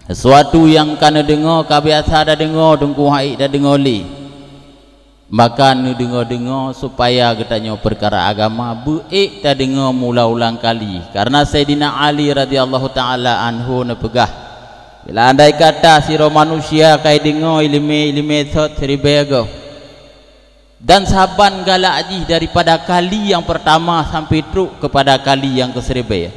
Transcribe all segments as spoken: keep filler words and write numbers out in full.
Sesuatu nyang ka neudeungoe, ka biasa tadeungoe, teungku, han ék tadeungoe lé. Maka neudeungoe-deungoe supaya geutanyoe peukara agama beu ék tadeungoe meuulang-ulang kali. Karena Saidina Ali radhiyallahu ta'ala anhu neupeugah, "Bila andai kata sidroe manusia ka jideungoe iéleumé-iéleumé sot siribée goe, dan saban galak jih daripada kali nyang peurtama sampai trok keupada kali nyang keusiribée,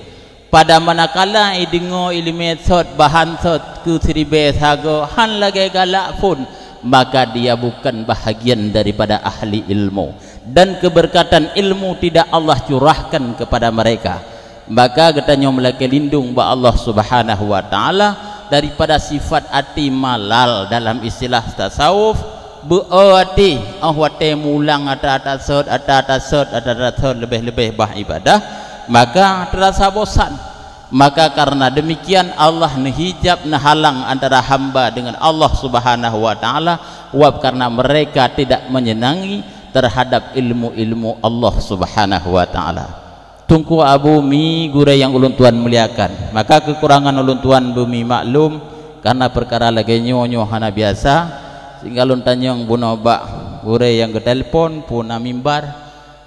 pada manakala jideungoe iéleumé sot, bahan sot keusiribée sagoe, han lagée galak phon, maka dia bukan bahagian daripada ahli ilmu, dan keberkatan ilmu tidak Allah curahkan kepada mereka." Maka geutanyoe meulakée lindong bak Allah Subhanahu wa Ta'ala daripada sifat até malal, dalam istilah tasawuf, beu-o até, óh watée meuulang ata-ata sot, ata-ata sot, ata-ata sot, leubeh-leubeh bah ibadah, maka teurasa bosan. Maka karena demikian Allah neuhijab, neuhalang antara hamba dengan Allah Subhanahu wa Ta'ala, wab karena mereka tidak menyenangi terhadap ilmu-ilmu Allah Subhanahu wa Ta'ala. Teungku Abu Mi, gurée nyang ulôn tuan muliakan, maka keukurangan ulôn tuan beumi maklum karena peukara lagée nyoe, nyoe hana biasa, sehingga lôn tanyong bunoe bak gurée nyang geutelepon, peue na mimbar,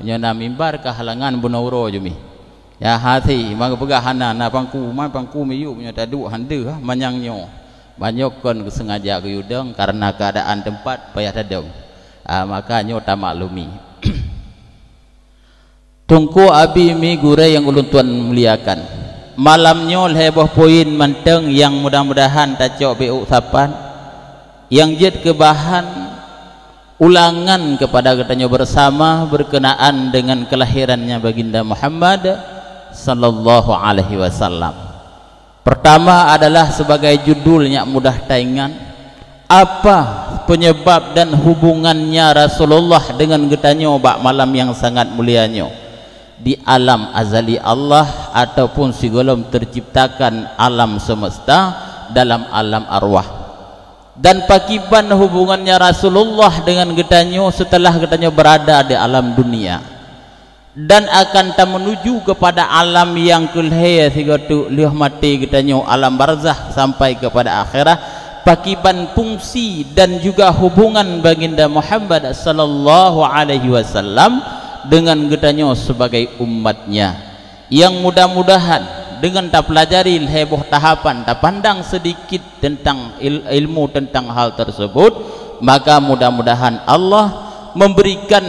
nyoe na mimbar keuhalangan bunoe uroe jumi. Ya hati, maka peugah hana, na pangku, man pangku miyueb nyoe taduek han deuh, manyang nyoe. Manyok kon sengaja geuyue dong karena keadaan tempat payah tadong. Ah, maka nyoe tamaklumi. Teungku Abi Mi, gurée nyang ulôn tuan muliakan, malam nyoe lhée boh poin mantong nyang mudah-mudahan tacok bék sapan, nyang jeuet keu bahan ulangan kepada geutanyoe bersama berkenaan dengan kelahirannya Baginda Muhammad sallallahu alaihi wasallam. Pertama adalah sebagai judul nyang mudah taingat, apa penyebab dan hubungannya Rasulullah dengan geutanyoe bak malam nyang sangat mulia nyoe? Di alam azali Allah ataupun sigohlom terciptakan alam semesta dalam alam arwah. Dan pakiban hubungannya Rasulullah dengan geutanyoe setelah geutanyoe berada di alam dunia? Dan akan tameunuju kepada alam nyang keulhée sigoe teuk lheueh maté geutanyoe, alam barzakh, sampai kepada akhirat, pakiban fungsi dan juga hubungan Baginda Muhammad sallallahu alaihi wasallam dengan geutanyoe sebagai umatnya. Yang mudah-mudahan dengan tapelajari lhée boh tahapan, tapandang sedikit tentang il-, ilmu tentang hal tersebut, maka mudah-mudahan Allah memberikan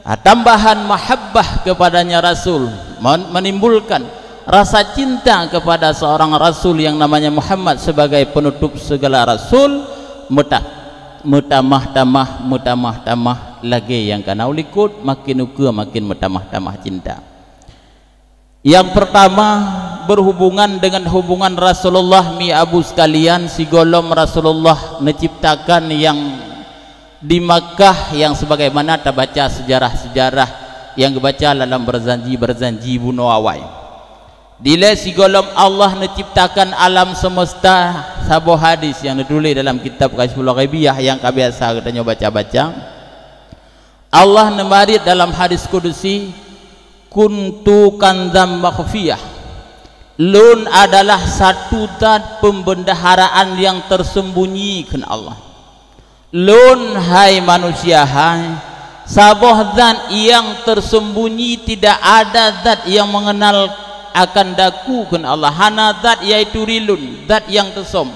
ah, tambahan mahabbah kepadanya Rasul, men-, menimbulkan rasa cinta kepada seorang Rasul yang namanya Muhammad sebagai penutup segala rasul, meuta-, meutamah-tamah, meutamah-tamah lagée nyang kana u likot, makin ukeue makin meutamah-tamah cinta. Yang pertama, berhubungan dengan hubungan Rasulullah, Mi Abu sekalian, sigohlom Rasulullah neuciptakan nyang di Makkah, nyang sebagaimana tabaca sejarah-sejarah nyang geubaca lam berjanji-berjanji bunoe awai. Dilée sigohlom Allah neuciptakan alam semesta, saboh hadis nyang neutuléh dalam kitab Kasyful Ghaibiyah nyang ka biasa geutanyoe baca-baca. Allah neumarit dalam hadis kudusi, "Kuntu kanzam makhfiyah." Lôn adalah satu zat pembendaharaan nyang tersembunyi, kheun Allah. Lôn, hai manusia hai, saboh zat nyang tersembunyi, tidak ada zat nyang mengenal akan daku, kheun Allah. Hana zat nyang turi lôn, zat nyang teusom.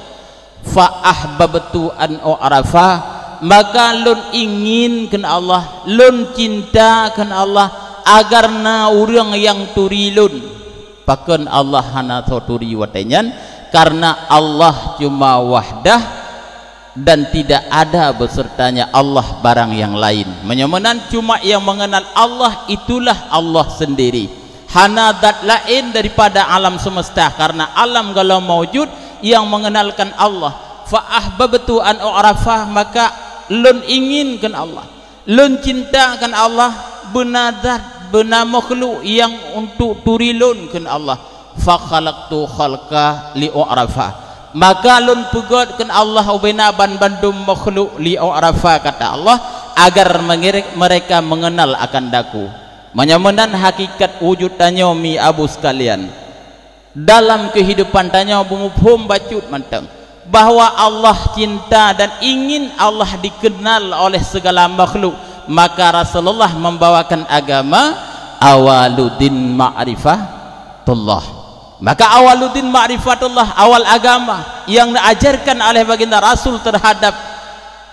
"Fa ahbabtu an u'rafa," maka lôn ingin, kheun Allah, lôn cinta, kheun Allah, agar na ureuëng nyang turi lôn. Pakon Allah hana soe turi watée nyan? Karena Allah cuma wahdah dan tidak ada besertanya Allah barang yang lain. Meunyoe meunan, cuma yang mengenal Allah, itulah Allah sendiri. Hana zat laén daripada alam semesta, karena alam gohlom maujud yang mengenalkan Allah. "Fa ahbabtu an u'rafa," maka lôn ingin, kheun Allah, lôn cinta, kheun Allah, beuna zat, beuna makhluk yang untuk turi lôn, kheun Allah. "Fa khalaqtu khalqa li u'rafa," maka lôn peugét, kheun Allah, ubena banbandum makhluk li u'rafa, kata Allah, agar mengere-, mereka mengenal akan daku. Meunyoe meunan hakikat wujud tanyoe, Mi Abu sekalian. Dalam kehidupan tanyoe beumuphom bacut mantong bahwa Allah cinta dan ingin Allah dikenal oleh segala makhluk, maka Rasulullah membawakan agama awaluddin ma'rifatullah. Maka awaluddin ma'rifatullah, awal agama yang diajarkan oleh baginda Rasul terhadap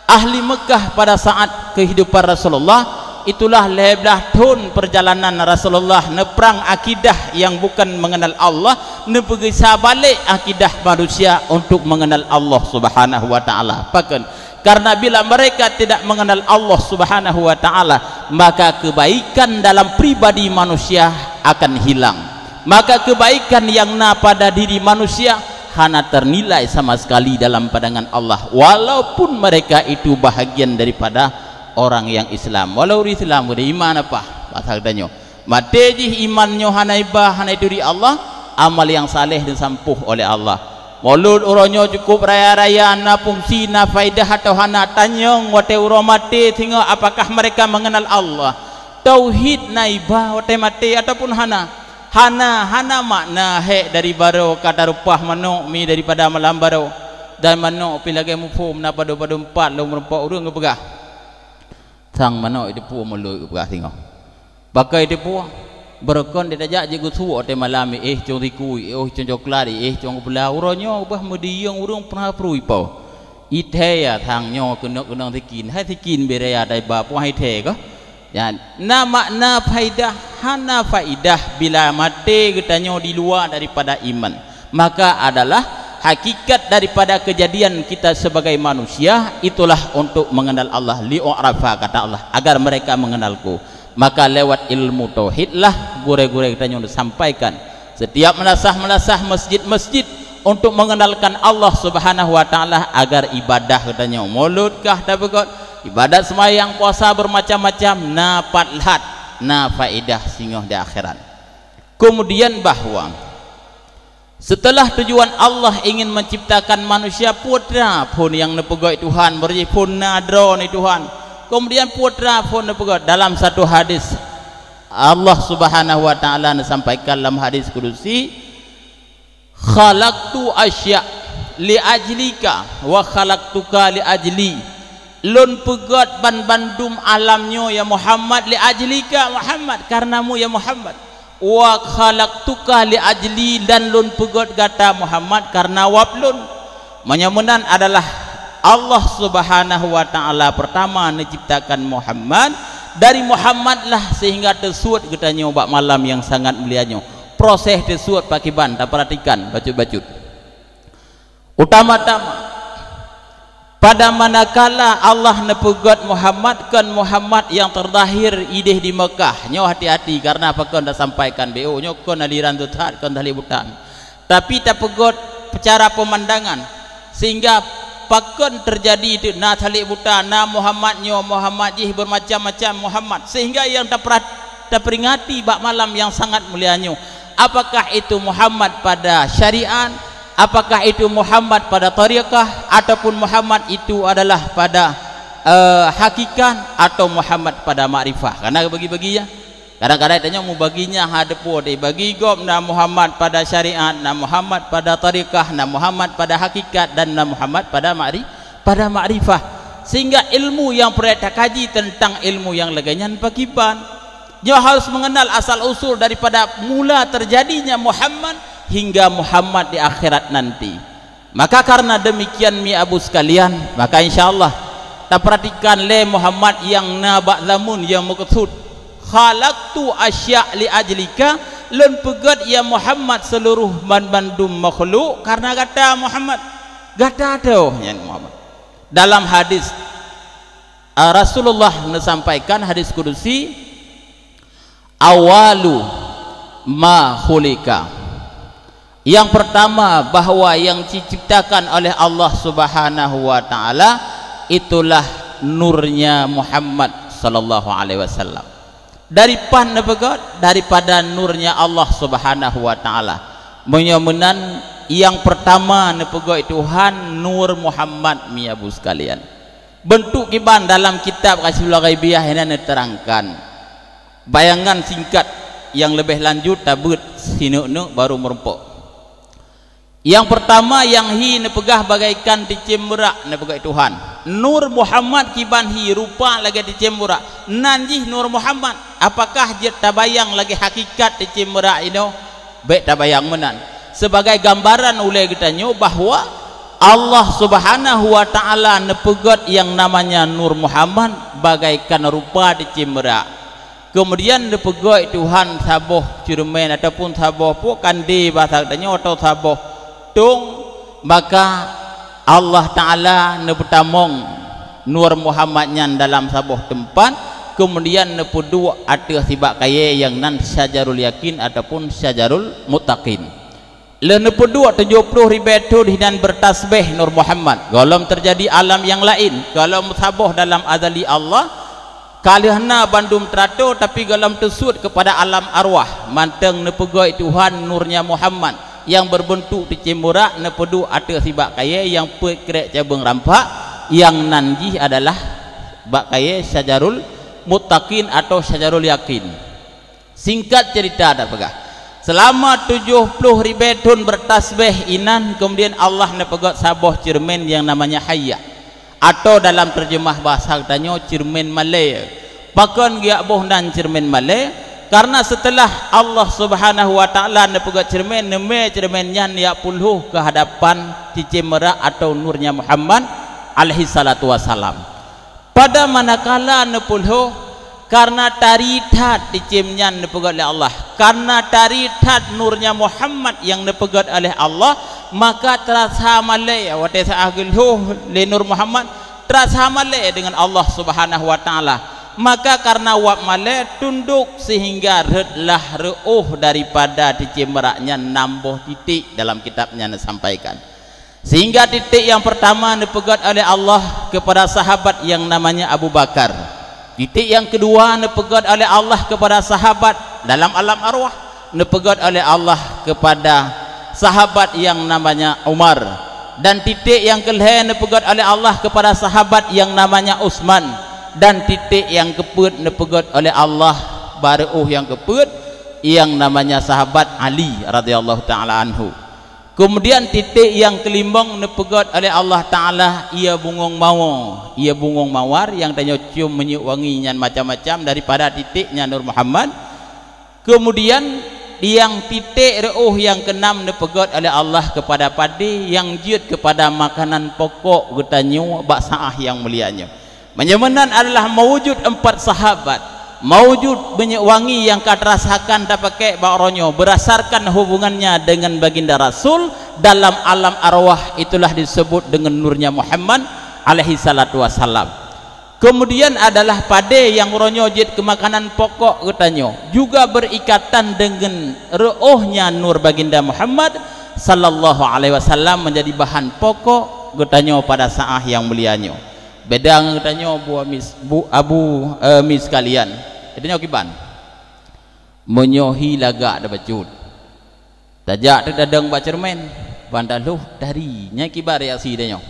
ahli Mekah pada saat kehidupan Rasulullah, itulah lhèe blah thon perjalanan Rasulullah neuprang akidah yang bukan mengenal Allah, neupeugisa balek akidah manusia untuk mengenal Allah Subhanahu wa Ta'ala. Pakon? Karena bila mereka tidak mengenal Allah Subhanahu wa Ta'ala, maka kebaikan dalam pribadi manusia akan hilang. Maka kebaikan yang na pada diri manusia hana ternilai sama sekali dalam pandangan Allah, walaupun mereka itu bahagian daripada orang yang Islam. Walau ureueng Islam, ureueng iman apa? Bahasa geutanyoe. Maté jih iman nyoe hana iba, hana ituri Allah, amal yang saleh disampôh oleh Allah. Mulod uroe nyoe cukup raya-raya, na fungsi, na faedah atau hana, tanyong watèe uroe maté singoh, apakah mereka mengenal Allah? Tauhid na iba watèe maté ataupun hana? Hana, hana makna hék dari baroe ka tareupah manok mi daripada malam baroe. Dan manok pih lagèe muphom na padum-padum pat lom meureumpok ureueng geupeugah. Sang manok iteupeue mulod geupeugah singoh. Pakon iteupeue? Beureukan tajak jigeusuek watèe malam, éh cong sikui, éh cong coklat, éh cong geupeula. Uroe nyoe bah meudiyong ureueng peurah peurui po. Ithèe ya sang nyoe keuneuk keunong sikin. Hai sikin beu raya daiba puah ithèe kah? Nyan, na makna faedah, hana faedah bila maté geutanyoe di luwa daripada iman. Maka adalah hakikat daripada kejadian kita sebagai manusia, itulah untuk mengenal Allah, liu'rafa, kata Allah, agar mereka mengenalku. Maka lewat ilmu tauhidlah gurèe-gurèe geutanyoe disampaikan. Setiap meulasah-meulasah, masjid-masjid, untuk mengenalkan Allah Subhanahu wa Ta'ala agar ibadah geutanyoe, mulod kah tapeugöt, ibadat seumayang, puasa, bermacam-macam, na pat that, na faedah singoh di akhirat. Kemudian bahwa setelah tujuan Allah ingin menciptakan manusia, peue teuma phon nyang neupeugöt Tuhan, beureuji phon na droeneuh Tuhan. Kemudian peue teuma phon neupeugöt dalam satu hadis, Allah Subhanahu wa Ta'ala neusampaikan lam hadis kudusi, "Khalaqtu asya' li ajlika wa khalaqtuka li ajli." Lôn peugöt banbandum alam nyoe, ya Muhammad, li ajlika, Muhammad, karenamu, ya Muhammad. "Wa khalaqtuka li ajli," dan lôn peugöt gata, Muhammad, kareuna wab lôn. Meunyoe meunan adalah Allah Subhanahu wa Ta'ala pertama neuciptakan Muhammad, dari Muhammad lah sehingga teusuet geutanyoe bak malam nyang sangat mulia nyoe. Proses teusuet pakriban, tapeuratikan bacut-bacut. Utama-tama, pada manakala Allah neupeugöt Muhammad, kon Muhammad nyang teudhahir idéh di Mekah. Nyoe hati-hati, kareuna pakon tasampaikan B O nyoe kon aliran sesat, kon tali buta. Tapi tapeugöt secara pemandangan, sehingga pakon teujadi itu na tali buta, na Muhammad nyoe, Muhammad jih, bermacam-macam Muhammad, sehingga nyang tapeura-, taperingati bak malam nyang sangat mulia nyoe. Apakah itu Muhammad pada syariat? Apakah itu Muhammad pada tariqah? Ataupun Muhammad itu adalah pada, eh, hakikat? Atau Muhammad pada makrifah? Karena bagi-bagi, ya. Kadang-kadang tanyoe mubagi nyan hana teupeu, dibagi gob na Muhammad pada syariat, na Muhammad pada tariqah, na Muhammad pada hakikat, dan na Muhammad pada makri-, pada makrifah. Sehingga ilmu nyang peureulèe takaji teuntang ilmu nyang lagèe nyan pakriban. Nyoe harus mengenal asal usul daripada mula terjadinya Muhammad hingga Muhammad di akhirat nanti. Maka karena demikian, mi Abu sekalian, maka insya Allah taperhatikan lé Muhammad nyang na bak zamun nyang meukeusut. "Khalaqtu asya' li ajlika," lôn peugöt ya Muhammad seluruh banbandum makhluk karena gata Muhammad. Gata teuh nyan Muhammad. Dalam hadis, ah, Rasulullah neusampaikan hadis kudusi, "Awalu ma khulika." Yang pertama, bahwa yang diciptakan oleh Allah Subhanahu wa Ta'ala itulah nurnya Muhammad sallallahu alaihi wasallam. Dari pan neupeugöt? Daripada nurnya Allah Subhanahu wa Ta'ala. Meunyoe meunan, yang pertama neupeugöt Tuhan nur Muhammad, mi Abu sekalian. Bentuk kiban dalam kitab Kasyful Ghaibiyah nyan neuterangkan. Bayangan singkat nyang leubeh lanjut tabeuet sineuk-neuk baru meurumpok. Nyang peurtama, nyang hi neupeugah bagaikan cicém beurak, neupeugah Tuhan. Nur Muhammad kiban hi rupa lagée cicém beurak, nan jih Nur Muhammad. Apakah jeuet tabayang lagée hakikat cicém beurak inoe? Bék tabayang meunan. Sebagai gambaran ulée geutanyoe bahwa Allah Subhanahu wa Ta'ala neupeugét nyang namanya Nur Muhammad bagaikan rupa cicém beurak. Keumudian neupeugét Tuhan saboh ceureumen ataupun saboh peue kandé basa geutanyoe, atau saboh tong, maka Allah Ta'ala neupeutamong Nur Muhammad nyan dalam saboh teumpat, keumudian neupeuduek ateueh sibak kayée nyang nan Syajarul Yakin ataupun Syajarul Muttaqin. Lheueh neupeuduek tujoh ploh ribée thon hinan beutasbeh Nur Muhammad, gohlom teujadi alam nyang laén, gohlom saboh dalam azali Allah, ka lheueh na bandum teurato, tapi gohlom teusuet keupada alam arwah, mantong neupeugét Tuhan Nurnya Muhammad nyang beubeuntuk cicém beurak, neupeuduek ateueh sibak kayée nyang peuet krek cabeueng rampak, nyang nan jih adalah bak kayée Syajarul Muttaqin atau Syajarul Yakin. Singkat cerita tapeugah, seulama tujoh ploh ribée thon beutasbeh inan, keumudian Allah neupeugét saboh ceureumen nyang namanya Hayyah, atau dalam teurjeumah basa geutanyoe ceureumen malée. Pakon geujak boh nan ceureumen malée? Karena seuteulah Allah Subhanahu wa Ta'ala neupeugét ceureumen, neumé ceureumen nyan jak peuloh keu hadapan cicém beurak atau Nurnya Muhammad alaihi salatu wassalam. Pada manakala neupeulhoh, karena tari that cicém nyan neupeugét lé Allah, karena tari that Nurnya Muhammad nyang neupeugét oleh Allah, maka teurasa malée watée saát geulhoh lé Nur Muhammad, teurasa malée deungon Allah Subhanahu wa Ta'ala. Maka karena wab malée, tundok sehingga rhötlah reuôh daripada cicém beurak nyan, nam boh titik dalam kitab nyan neusampaikan. Sehingga titik nyang peurtama neupeugét oleh Allah keupada sahabat nyang namanya Abu Bakar. Titik nyang keudua neupeugét oleh Allah keupada sahabat dalam alam arwah, neupeugét oleh Allah keupada sahabat nyang namanya Umar. Dan titik nyang keulhée neupeugét oleh Allah keupada sahabat nyang namanya Utsman. Dan titik nyang keupeuet neupeugét oleh Allah, bareuôh nyang keupeuet, nyang namanya sahabat Ali radhiyallahu ta'ala anhu. Keumudian titik nyang keulimong neupeugét oleh Allah Ta'ala, ie bungong mawar. Ie bungong mawar nyang tanyoe cium minyeuk wangi nyan macam-macam daripada titik nyan Nur Muhammad. Keumudian nyang titik reuôh nyang keunam neupeugét oleh Allah keupada padé nyang jeuet keupada makanan pokok geutanyoe bak saát nyang mulia nyoe. Meunyoe meunan adalah maujud empat sahabat, maujud minyeuk wangi nyang ka teurasakan tapakék bak uroe nyoe, beurasarkan hubungannya dengan Baginda Rasul dalam alam arwah, itulah disebut dengan Nurnya Muhammad alaihi salatu wassalam. Keumudian adalah padé nyang uroe nyoe jeuet keu makanan pokok geutanyoe, juga beurikatan deungon reuôhnya Nur Baginda Muhammad sallallahu alaihi wasallam, menjadi bahan pokok geutanyoe pada saát nyang mulia nyoe. Beda ngon geutanyoe, Bu Amis, Bu Abu, eh, Mi sekalian. Geutanyoe kiban? Meunyoe hi lagak tabacut, tajak teutadong bak ceureumen, ban talhoh tari, nyan kiban reaksi tanyoe.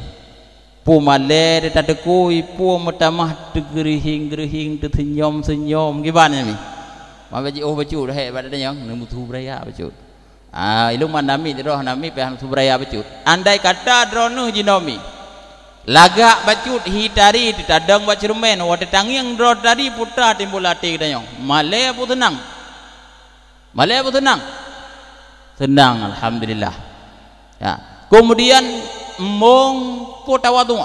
Peue malée teutateuku, peue meutamah teugeureuhieng-geureuhieng, teuseunyom-seunyom, kiban nyan mi. Maba jiôh bacut, hék bak tanyoe, neumeusu beuraya bacut. Ah, ilôn man namiet roh namiet pih han su beuraya bacut. Andai kata droeneuh jinoe mi lagak bacut, hi tari teutadong bak ceureumen, watée tangieng droe tari puta timbul até geutanyoe. Malée peue seunang? Malée peue seunang? Seunang, alhamdulillah. Ya. Keumudian embong peue tawadhu.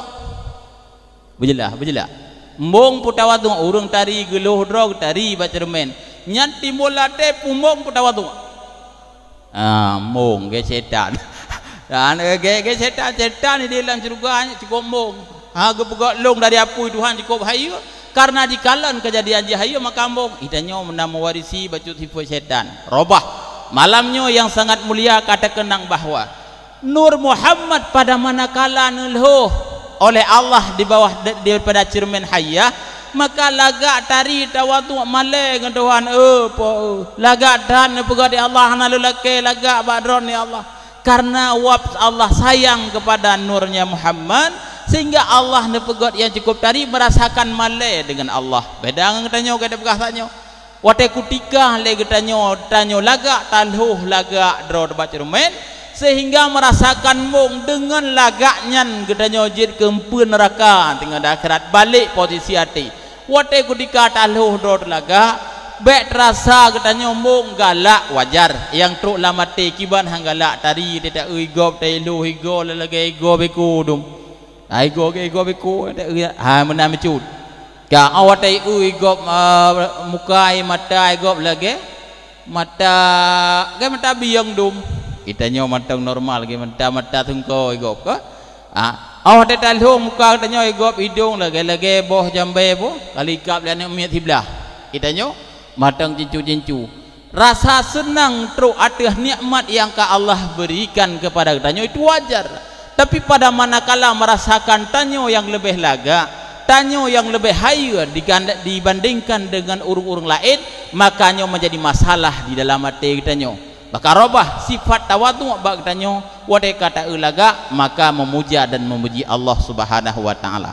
Beujeulaih, beujeulaih. Embong peue tawadhu, ureuëng tari geulôh droe geutari bak ceureumen. Nyan timbul até peue embong peue tawadhu. Ah, embong gét syetan. Dan, eh, gét, gét syetan, syetan di dalam syeuruga cukôp embong. Ha, geupeugét lôn dari apui Tuhan cukôp hayeue, karena jikalon keujadian jih hayeue maka embong. Geutanyoe meunan meuwarisi bacut sifeuet syetan. Robah. Malam nyoe nyang sangat mulia ka takeunang bahwa Nur Muhammad pada manakala neulhôh oleh Allah di bawah de-, daripada ceureumen Hayyah, maka lagak tari tawadhu malée ngon Tuhan, "Eh, Po, eh, lagak that neupeugét di Allah, hana lôn lakée lagak bak droeneuh, ya Allah." Karena wab Allah sayang kepada nurnya Muhammad, sehingga Allah neupeugét nyang cukôp tari merasakan malée deungon Allah. Beda ngon geutanyoe, gata peugah saat nyoe. Watée kutika lé geutanyoe, tanyoe lagak talhôh lagak droe bak ceureumen, Sehingga merasakan mong deungon lagak nyan geutanyoe jeuet keu eumpeuen neuraka teungoh di akhirat. Balek posisi até. Watée kutika talhoh droe teulagak, bék teurasa geutanyoe mong galak wajar. Nyang trok lam até kiban han galak tari, teuta eu gob, tari loh igob lagée igob iko dum. Ai gob, igob iko, tari, ha, meunan meucut. Ka, oh, watée eu igob, eh, muka, ai mata igob lagée mata, lagée mata bieng dum. Geutanyoe mantong normal, lagée mata, mata teungko igob ka. Ah, oh, watée talhoh muka geutanyoe igob idong lagée-lagée boh jambée boh, ka likab lé aneuk miet siblah. Geutanyoe mantong jincu-jincu. Rasa seunang trok ateueh nikmat nyang ka Allah berikan kepada geutanyoe itu wajar. Tapi pada manakala merasakan tanyoe nyang leubeh lagak, tanyoe nyang leubeh hayeue digan-, dibandingkan dengan ureuëng-ureuëng laén, maka nyoe menjadi masalah di dalam até geutanyoe. Maka robah sifat tawadhu bak geutanyoe, watée ka ta-eu lagak, maka memuja dan memuji Allah Subhanahu wa Taala.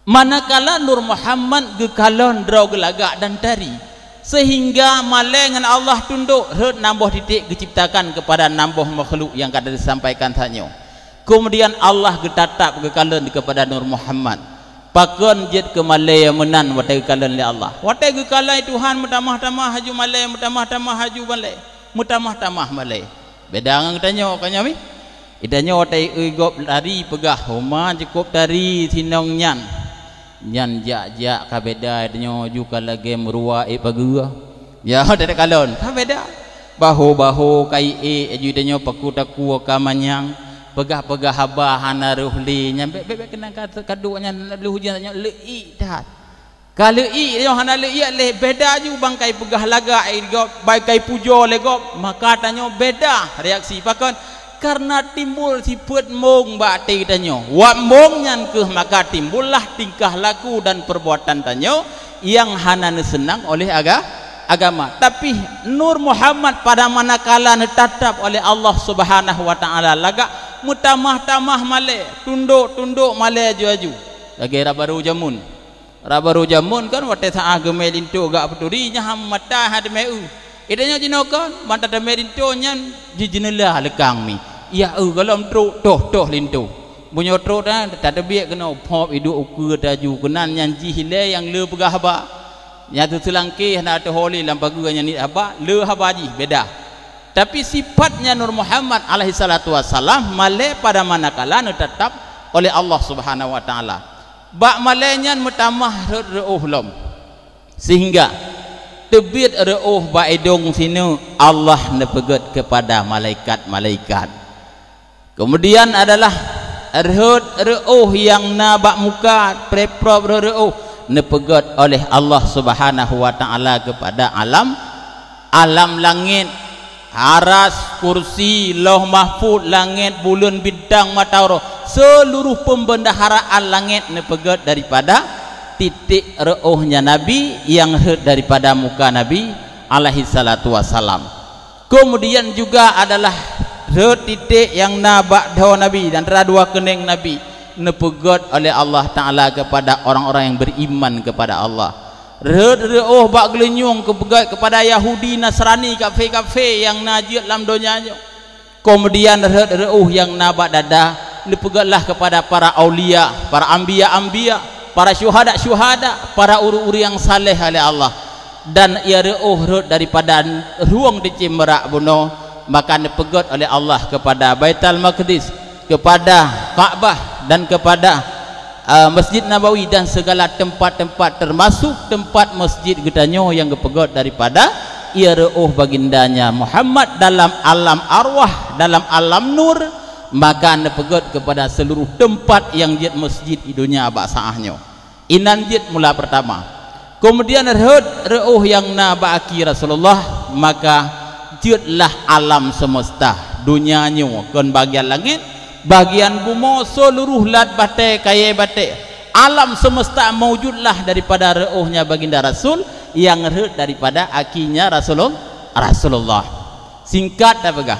Manakala Nur Muhammad geukalon droe geulagak dan tari, sehingga malée ngon Allah tundok rhot nam boh titék geuciptakan kepada nam boh makhluk nyang ka disampaikan tanyoe. Kemudian Allah geutatap geukalon kepada Nur Muhammad. Pakon jeuet keu malée meunan watée geukalon lé Allah? Watée geukalon Tuhan meutamah-tamah haju malée, meutamah-tamah haju malée, meutamah-tamah malée. Beda ngon geutanyoe, ka nyoe mi? Geutanyoe watée eu gob tari peugah, "Homa cukôp tari sinong nyan." Nyan jak-jak ka beda, tanyoe ju ka lagée meuruwa ék pageue. Ya, watée takalon, ka beda. Baho-baho ka iék, aju tanyoe paku-taku ka manyang. Peugah-peugah haba hana rhoh lé, nyan bék-bék keunan ka, ka duek nyan lheuh ujeuen tanyoe leuiek that. Ka leuiek, nyoe hana leuiek lé, beda ju bangkai peugah lagak lé gob, bangkai pujoe lé gob, maka tanyoe beda reaksi. Pakon? Karena timbul sifeuet mong bak até tanyoe. Wak mong nyan kheueh maka timbullah tingkah laku dan perbuatan tanyoe nyang hana neuseunang oleh aga-, agama. Tapi Nur Muhammad pada manakala neutatap oleh Allah Subhanahu wa Taala lagak, meutamah-tamah malée, tundok-tundok malée aju-aju. Lagée rab barô jameun. Rab barô jameun kan watée saát geumé linto gak peuturi, nyan han mata han teumé eu. Geutanyoe jinoe kan, mata teumé linto nyan jijeuneulah leukang mi. Ya eu gohlom trok, toh-toh linto. Meunyoe trok dah, tateubiet keunoe, phop iduek ukeue taju keunan nyan jih ilée nyang le peugah haba. Nyang teuseulangké hana teuho lé lam pageue nyan niet haba, le haba jih beda. Tapi sifatnya Nur Muhammad alaihi salatu wassalam malée pada manakala neutatap oleh Allah Subhanahu wa Taala. Bak malée nyan meutamah rhot reuôh lom, sehingga teubiet reuôh bak idong sineuk Allah neupeugét keupada malaikat-malaikat. Keumudian adalah rhot reuôh nyang na bak muka, prep-prop rhot reuôh neupeugét oleh Allah Subhanahu wa Taala keupada alam, alam langét, Aras, kursi, Lauh Mahfuz, langét, buleuen, bintang, mata uroe, seuluruh peubendaharaan langét neupeugét daripada titek reuôhnya Nabi nyang rhot daripada muka Nabi alaihi salatu wassalam. Keumudian juga adalah rhot titek nyang na bak dhoe Nabi dan antara dua keuneung Nabi neupeugét oleh Allah Taala keupada orang-orang nyang beriman keupada Allah. Rhot reuôh bak geulinyueng keupeugét keupada Yahudi, Nasrani, kafé-kafé nyang na jeuet lam donya nyoe. Keumudian rhot reuôh nyang na bak dada neupeugétlah keupada para aulia, para anbiya-anbiya, para syuhada-syuhada, para ureuëng-ureuëng nyang saléh oleh Allah. Dan ia reuôh rhot daripada ruweueng di ceumeubrak bunoe, maka neupeugét oleh Allah keupada Baitul Maqdis, keupada Ka'bah dan keupada, eh, Masjid Nabawi dan segala tempat-tempat, termasuk tempat masjid geutanyoe nyang geupeugét daripada ia reuôh bagindanya Muhammad dalam alam arwah, dalam alam nur, maka neupeugét keupada seuluruh tempat nyang jeuet masjid di donya bak saát nyoe. Inan jeuet mula peurtama. Keumudian rhot reuôh nyang na bak aki Rasulullah, maka jeuetlah alam seumeusta, donya nyoe kon bagian langét, bagian bumoe, seuluruh lat batée, kayée batée. Alam seumeusta maujudlah daripada reuôhnya Baginda Rasul nyang rhot daripada akinya Rasulul-, Rasulullah. Singkat tapeugah,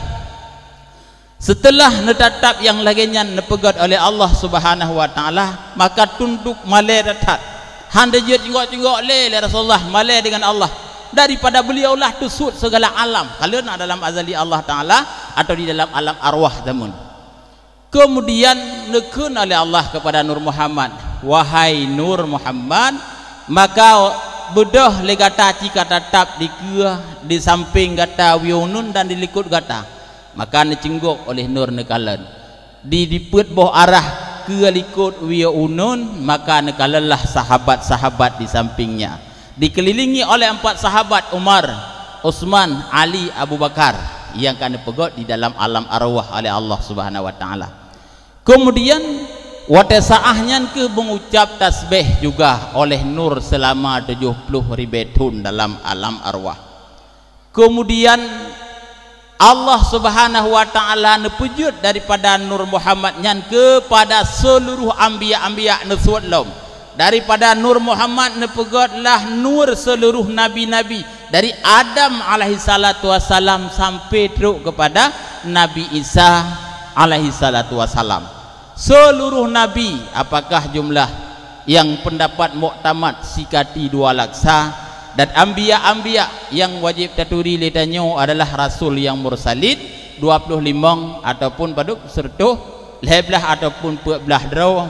seuteulah neutatap nyang lagée nyan neupeugét oleh Allah Subhanahu wa Taala, maka tundok malée that-that. Han teujeuet cunggok-cunggok lé, lé Rasulullah, malée deungon Allah. Daripada beuliaulah teusuet segala alam. Ka lheueh na dalam azali Allah Taala, atau di dalam alam arwah zamun. Kemudian neukheun oleh Allah kepada Nur Muhammad, "Wahai Nur Muhammad, maka beudôh lé gata cika tatap dikeue di sampéng gata wie uneuen dan di likot gata." Maka neuceunggok oleh Nur neukalon. Di, di peuet boh arah keue likot wie uneuen, maka neukalonlah sahabat-sahabat di sampingnya. Dikelilingi oleh empat sahabat, Umar, Utsman, Ali, Abu Bakar, nyang ka neupeugét di dalam alam arwah oleh Allah Subhanahu wa Taala. Kemudian, watée saáh nyan keuh meungucab tasbih juga oleh Nur seulama tujoh ploh ribée thon dalam alam arwah. Kemudian, Allah Subhanahu wa Taala neupeujeuet daripada Nur Muhammad nyan kepada seuluruh anbiya-anbiya neusuet lom. Daripada Nur Muhammad neupeugét lah nur seuluruh nabi-nabi, dari Adam alaihissalatu wassalam sampai trok kepada Nabi Isa alaihissalatu wassalam. Seuluruh nabi, apakah jumlah nyang peundapat muktamad sikati dua laksa, dan anbiya-anbiya nyang wajéb taturi lé tanyoe adalah rasul nyang mursalin, dua ploh limong ataupun padub, seureutoh lhée blaih ataupun peuet blaih droe,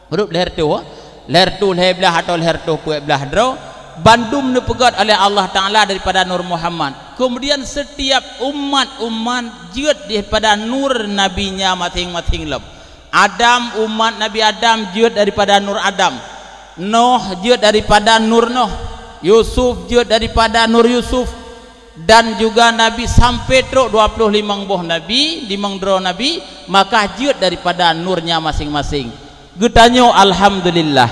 padub, lhée reutôh, lhée reutôh lhée blaih atau lhée reutôh peuet blaih droe, bandum neupeugét oleh Allah Taala daripada Nur Muhammad. Kemudian, setiap umat-umat jeuet daripada nur nabinya maséng-maséng lom. Adam, umat Nabi Adam jeuet daripada nur Adam. Noh jeuet daripada nur Noh. Yusuf jeuet daripada nur Yusuf. Dan juga Nabi sampai trok dua ploh limong boh nabi, limong droe nabi, maka jeuet daripada nurnya maséng-maséng. Geutanyoe, alhamdulillah,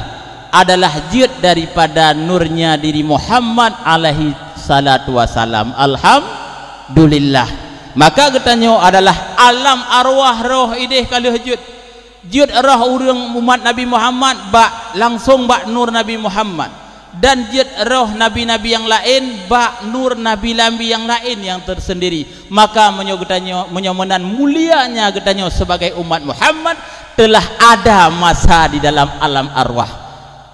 adalah jeuet daripada nurnya diri Muhammad alaihi salatu wasalam. Alhamdulillah. Maka geutanyoe adalah alam arwah, roh idéh ka lheueh jeuet. Jeuet roh ureuëng umat Nabi Muhammad bak, langsong bak nur Nabi Muhammad. Dan jeuet roh nabi-nabi nyang laén bak nur nabi-nabi nyang laén nyang tersendiri. Maka meunyoe geutanyoe, meunyoe meunan mulianya geutanyoe sebagai umat Muhammad, telah ada masa di dalam alam arwah.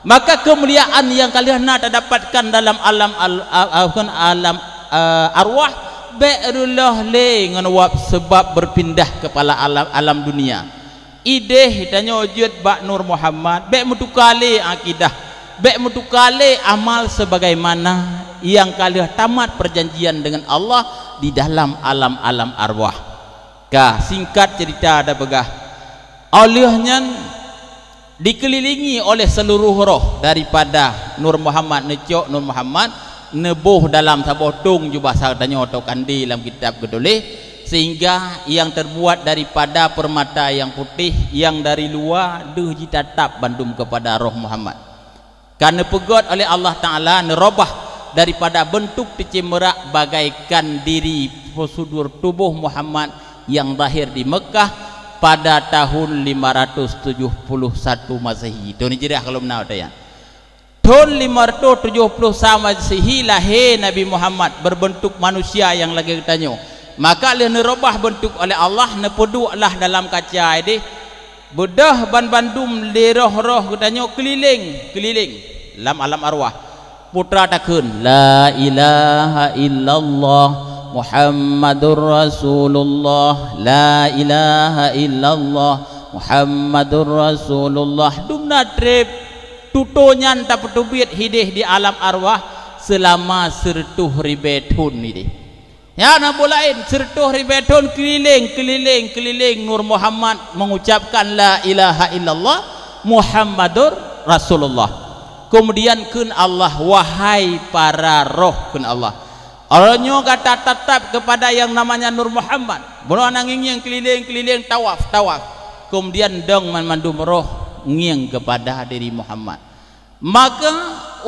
Maka kemuliaan nyang ka lheueh na tadapatkan dalam alam al-, a-, a-, bukan alam, eh, arwah, bék reuloh lé ngon wab sebab berpindah kepala alam, alam dunia. Idéh tanyoe jeuet bak nur Muhammad, bék meutuka lé akidah, bék meutuka lé amal sebagaimana nyang ka lheueh tamat perjanjian dengan Allah di dalam alam-alam arwah. Ka, singkat cerita tapeugah, óh lheueh nyan dikelilingi oleh seluruh roh daripada Nur Muhammad, neucok Nur Muhammad, neuboh dalam saboh tong jubah sa tanyoe atau kandé lam kitab geutuléh, sehingga nyang terbuat daripada permata nyang putéh nyang dari luwa deuh jitatap bandum kepada roh Muhammad. Ka neupeugét oleh Allah Taala, neurobah daripada beuntuk teuceumerak bagaikan diri prosedur tuboh Muhammad nyang zahir di Meukah pada tahun lima ratus tujuh puluh satu Masehi. Thon Hijriah ka lom na watée nyan. Thon lima ratus tujoh puluh sa Masehi lahé Nabi Muhammad berbentuk manusia nyang lagée geutanyoe. Maka lheueh neurobah beuntuk oleh Allah, neupeuduek lah dalam kaca idéh. Beudôh banbandum lé roh-roh geutanyoe keulileng-keulileng lam alam arwah. Putra takheun, "La ilaha illallah Muhammadur Rasulullah, la ilaha illallah Muhammadur Rasulullah." Dumna treb tutoe nyan tapeuteubiet hidéh di alam arwah seulama sireutôh ribée thon idéh. Nyan na boh laén, sireutôh ribée thon keulileng, keulileng, keulileng Nur Muhammad mengucapkan, "La ilaha illallah Muhammadur Rasulullah." Kemudian kheun Allah, "Wahai para roh," kheun Allah, "uroe nyoe gata tatap kepada yang namanya Nur Muhammad." Bunoe na ngieng-ngieng keulileng-keulileng, tawaf, tawaf. Kemudian dong banmandum roh ngieng kepada diri Muhammad. Maka,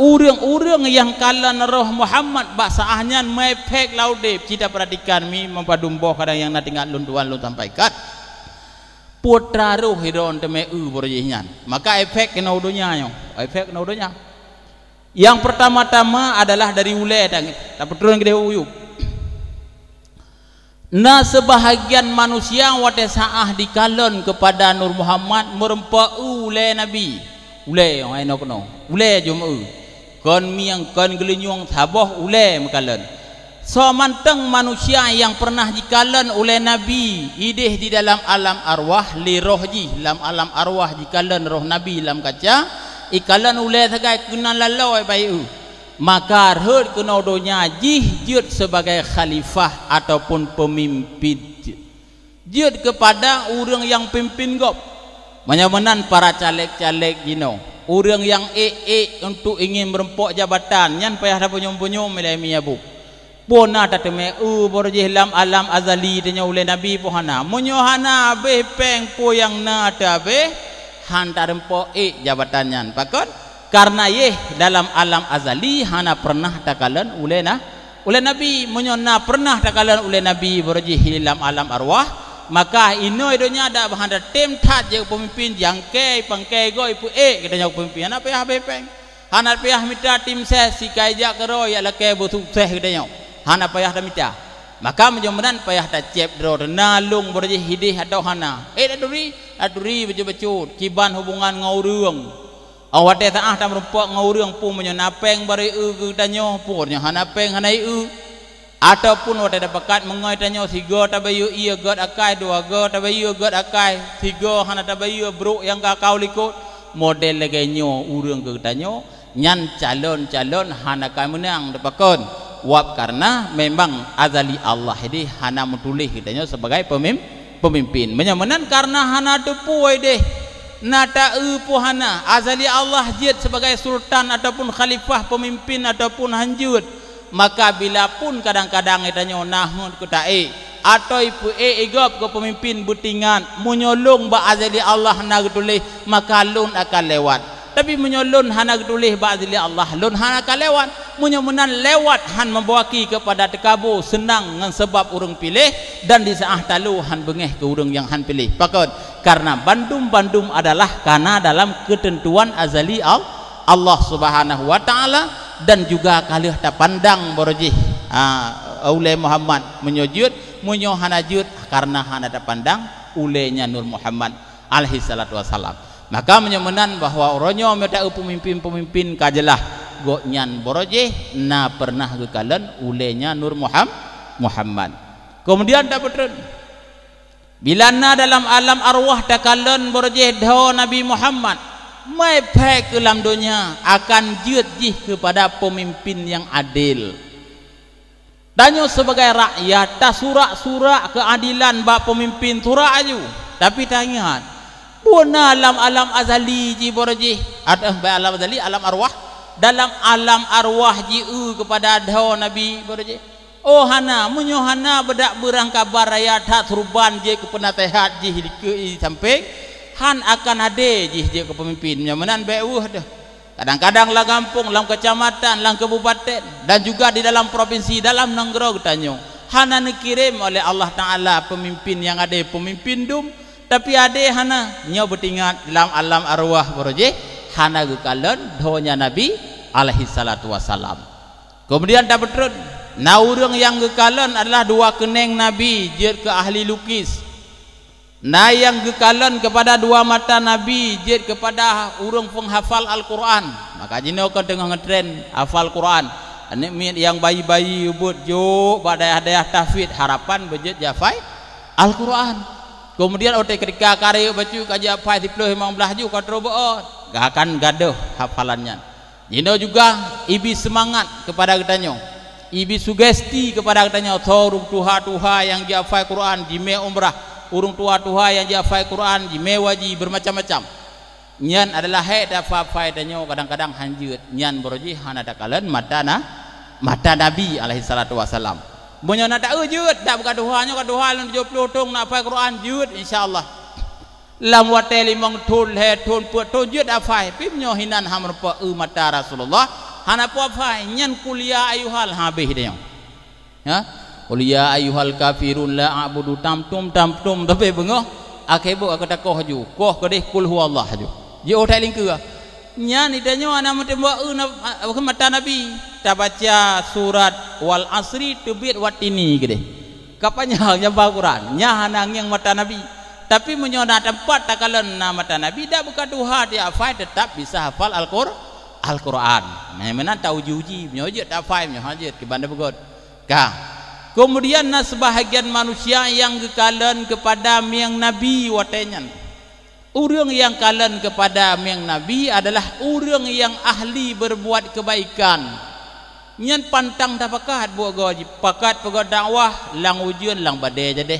ureuëng-ureuëng nyang kalon roh Muhammad bak saáh nyan meuefek lam udeb. Cit tapeuratikan mi, meupadum boh kadang nyang na teuingat lôn tuan lôn sampaikan. Putra roh idon teumé eu baroe jih nyan. Maka efek keunoe u donya nyoe. Efek keunoe u donya. Nyang peurtama-tama adalah dari ulée tangieng. Tapeutron keudeh u yub. Na seubahagian manusia watée saáh jikalon keupada Nur Muhammad meureumpok eu ulée Nabi. Ulée nyang inoe keunoe. Ulée jeuem eu. Kon mieng, kon geulinyueng, saboh ulée meukalon. Soe mantong manusia nyang pernah jikalon ulée Nabi ideh di dalam alam arwah lé roh jih, lam alam arwah jikalon roh Nabi lam kaca, ikalon ulée sagai keunan lalôi bayeue, maka rhot keunoe donya jih jeuet sibagai khalifah ataupun peumimpin. Jeuet keupada ureuëng nyang pimpin gob. Meunyoe meunan para caleg-caleg jinoe, ureuëng nyang ék-ék untuk ingin meurumpok jabatan, nyan payah tapunyom-punyom ilée miabu. Peue na tateumé eu boro jih lam alam azali tanyoe ulée Nabi peue hana? Meunyoe hana habéh péng peue nyang na teuhabéh, han tarumpok ék jabatan nyan. Pakon? Karena yeh dalam alam azali hana pernah takalon ulée na Ulée Nabi, meunyoe na pernah takalon ulée Nabi boro jih lam alam arwah, maka inoe donya dak bah hana tem that jeuet peumimpin, jangkée pangkée goe ipeuék geutanyoe peumimpin, hana payah habéh péng. Hana payah mita tim ses sikai jak keudroe jak lakée beusukses geutanyoe. Hana payah tamita. Maka meunyoe meunan payah tacéb droe na lôn boro jih ideh atau hana. Eh, taturi, taturi bacut-bacut kiban hubungan ngon ureuëng. Óh watée teu'ah tameurumpok ngon ureuëng, peue meunyoe na péng bari eu keu tanyoe, peue nyoe hana péng hana eu. Ataupun watée tapakat meungoe tanyoe sigoe tabayeue ié gét akai, dua goe tabayeue gét akai, sigoe hana tabayeue brok nyang ka kau likot. Model lagée nyoe ureuëng keu tanyoe, nyan calon-calon hana ka meunang tapakon. Wab karena memang azali Allah ideh hana meutuléh geutanyoe sibagai peumim-, peumimpin. Meunyoe meunan karena hana teupeue ideh, na ta-eu peue hana, azali Allah jeuet sibagai sultan ataupun khalifah peumimpin ataupun han jeuet, maka bila pun kadang-kadang geutanyoe na heuet keu taék, atau ipeuék igob keu peumimpin beutingat, meunyoe lôn bak azali Allah na geutuléh, maka lôn akan lewat. Tapi meunyoe lôn hana geutuléh bak azali Allah, lôn hana ka lewat. Meunyoe meunan lewat han meubawa ki keupada teukabo seunang ngon sabab ureuëng piléh, dan di saát talo han beungéh keu ureuëng nyang han piléh. Pakon? Karena bandum-bandum adalah kana dalam keuteuntuan azali Al-, Allah Subhanahu wa Ta'ala, dan juga ka lheueh tapandang boro jih, ha, ulée Muhammad meunyoe jeuet, meunyoe hana jeuet, karena hana tapandang ulée nyan Nur Muhammad alaihi salatu wassalam. Maka meunyoe meunan bahwa uroe nyoe meunyoe ta-eu peumimpin-peumimpin ka jeulaih gobnyan boro jih na pernah geukalon ulée nyan Nur Muham-, Muhammad. Keumudian tapeutreun, bila na dalam alam arwah takalon boro jih dhoe Nabi Muhammad, mai phai keu lam donya akan jeuet jih keupada peumimpin nyang adel. Tanyoe sibagai rakyat tasurak-surak keuadilan bak peumimpin, surak aju. Tapi taingat, peue na lam alam azali jih boro jih, atau bak alam azali, alam arwah, dalam alam arwah jieu keupada dhoe Nabi boro jih. Oh hana, meunyoe hana beudak beurang kabar raya that suruban jeuet keu peunaseuhat jih dikeue i sampéng, han akan adé jih jeuet keu peumimpin. Meunyoe meunan bék weueh deuh. Kadang-kadang lam gampông, lam keucamatan, lam kabupaten, dan juga di dalam propinsi, dalam nanggroe geutanyoe, hana neukirém oleh Allah Taala peumimpin nyang adé, peumimpin dum, tapi adé hana. Nyoe beutingat lam alam arwah boro jih hana geukalon dhoe nyan Nabi alaihi salatu wassalam. Keumudian tapeutreun, na ureuëng nyang geukalon adalah dua keunéng Nabi jeuet keu ahli lukis. Na nyang geukalon keupada dua mata Nabi jeuet keupada ureuëng peunghafal Al-Qur'an. Maka jinoe kon teungoh ngeutren hafal Qur'an. Aneuk miet nyang bayi-bayi ubeuet jok bak dayah-dayah tahfidz harapan beujeuet jihafai Al-Qur'an. Keumudian watée keurika ka rayeuk bacut ka jihafai siplôh limong blaih juz ka trôh beuôt, ka akan gadôh hafalan nyan. Jinoe juga ibi seumangat keupada geutanyoe, ibi sugesti keupada geutanyoe, soe ureuëng tuha-tuha nyang jihafai Qur'an jimé umrah, ureuëng tuha-tuha nyang jihafai Qur'an jimé waji, beumacam-macam. Nyan adalah hék tafai-fai tanyoe kadang-kadang han jeuet, nyan boro jih hana takalon mata na, mata Nabi alaihi salatu wassalam. Meunyoe na ta-eu jeuet, dak beuka tuha nyoe ka tuha lôn tujoh ploh thon na hafai Qur'an jeuet insya Allah. Lam watée limong thon, lhée thon, peuet thon jeuet hafai, pih meunyoe hinan han meurumpok eu mata Rasulullah, hana peue hafai, nyan qul ya ayyuhal habéh tanyoe. Ha? Qul ya ayyuhal kafirun la a'budu tam tum tam tum, tapi beungoh, akhé buet ka takoh ju, koh keudeh qul huwallah ju. Jiôh that lingkeue. Nyan i tanyoe hana meuteumé eu na, mata Nabi. Tabaca surat Wal Asri teubiet wat tini keudeh. Ka panyang nyang ba Quran, nyan hana ngieng mata Nabi. Tapi meunyoe na teumpat takalon na mata Nabi, dak beuka tuha tihafai, teutap bisa hafal Al-Qur-, Al-Quran. Meunan tauji-uji, meunyoe jeuet tafai, meunyoe han jeuet kiban tapeugöt. Ka. Keumudian na seubahagian manusia nyang geukalon keupada mieng Nabi watée nyan. Ureuëng nyang kalon keupada mieng Nabi adalah ureuëng nyang ahli beureubuat keubaikan. Nyan pantang tapakat buet goe jih, pakat peugét dakwah lam ujeuen lam badée jadeh.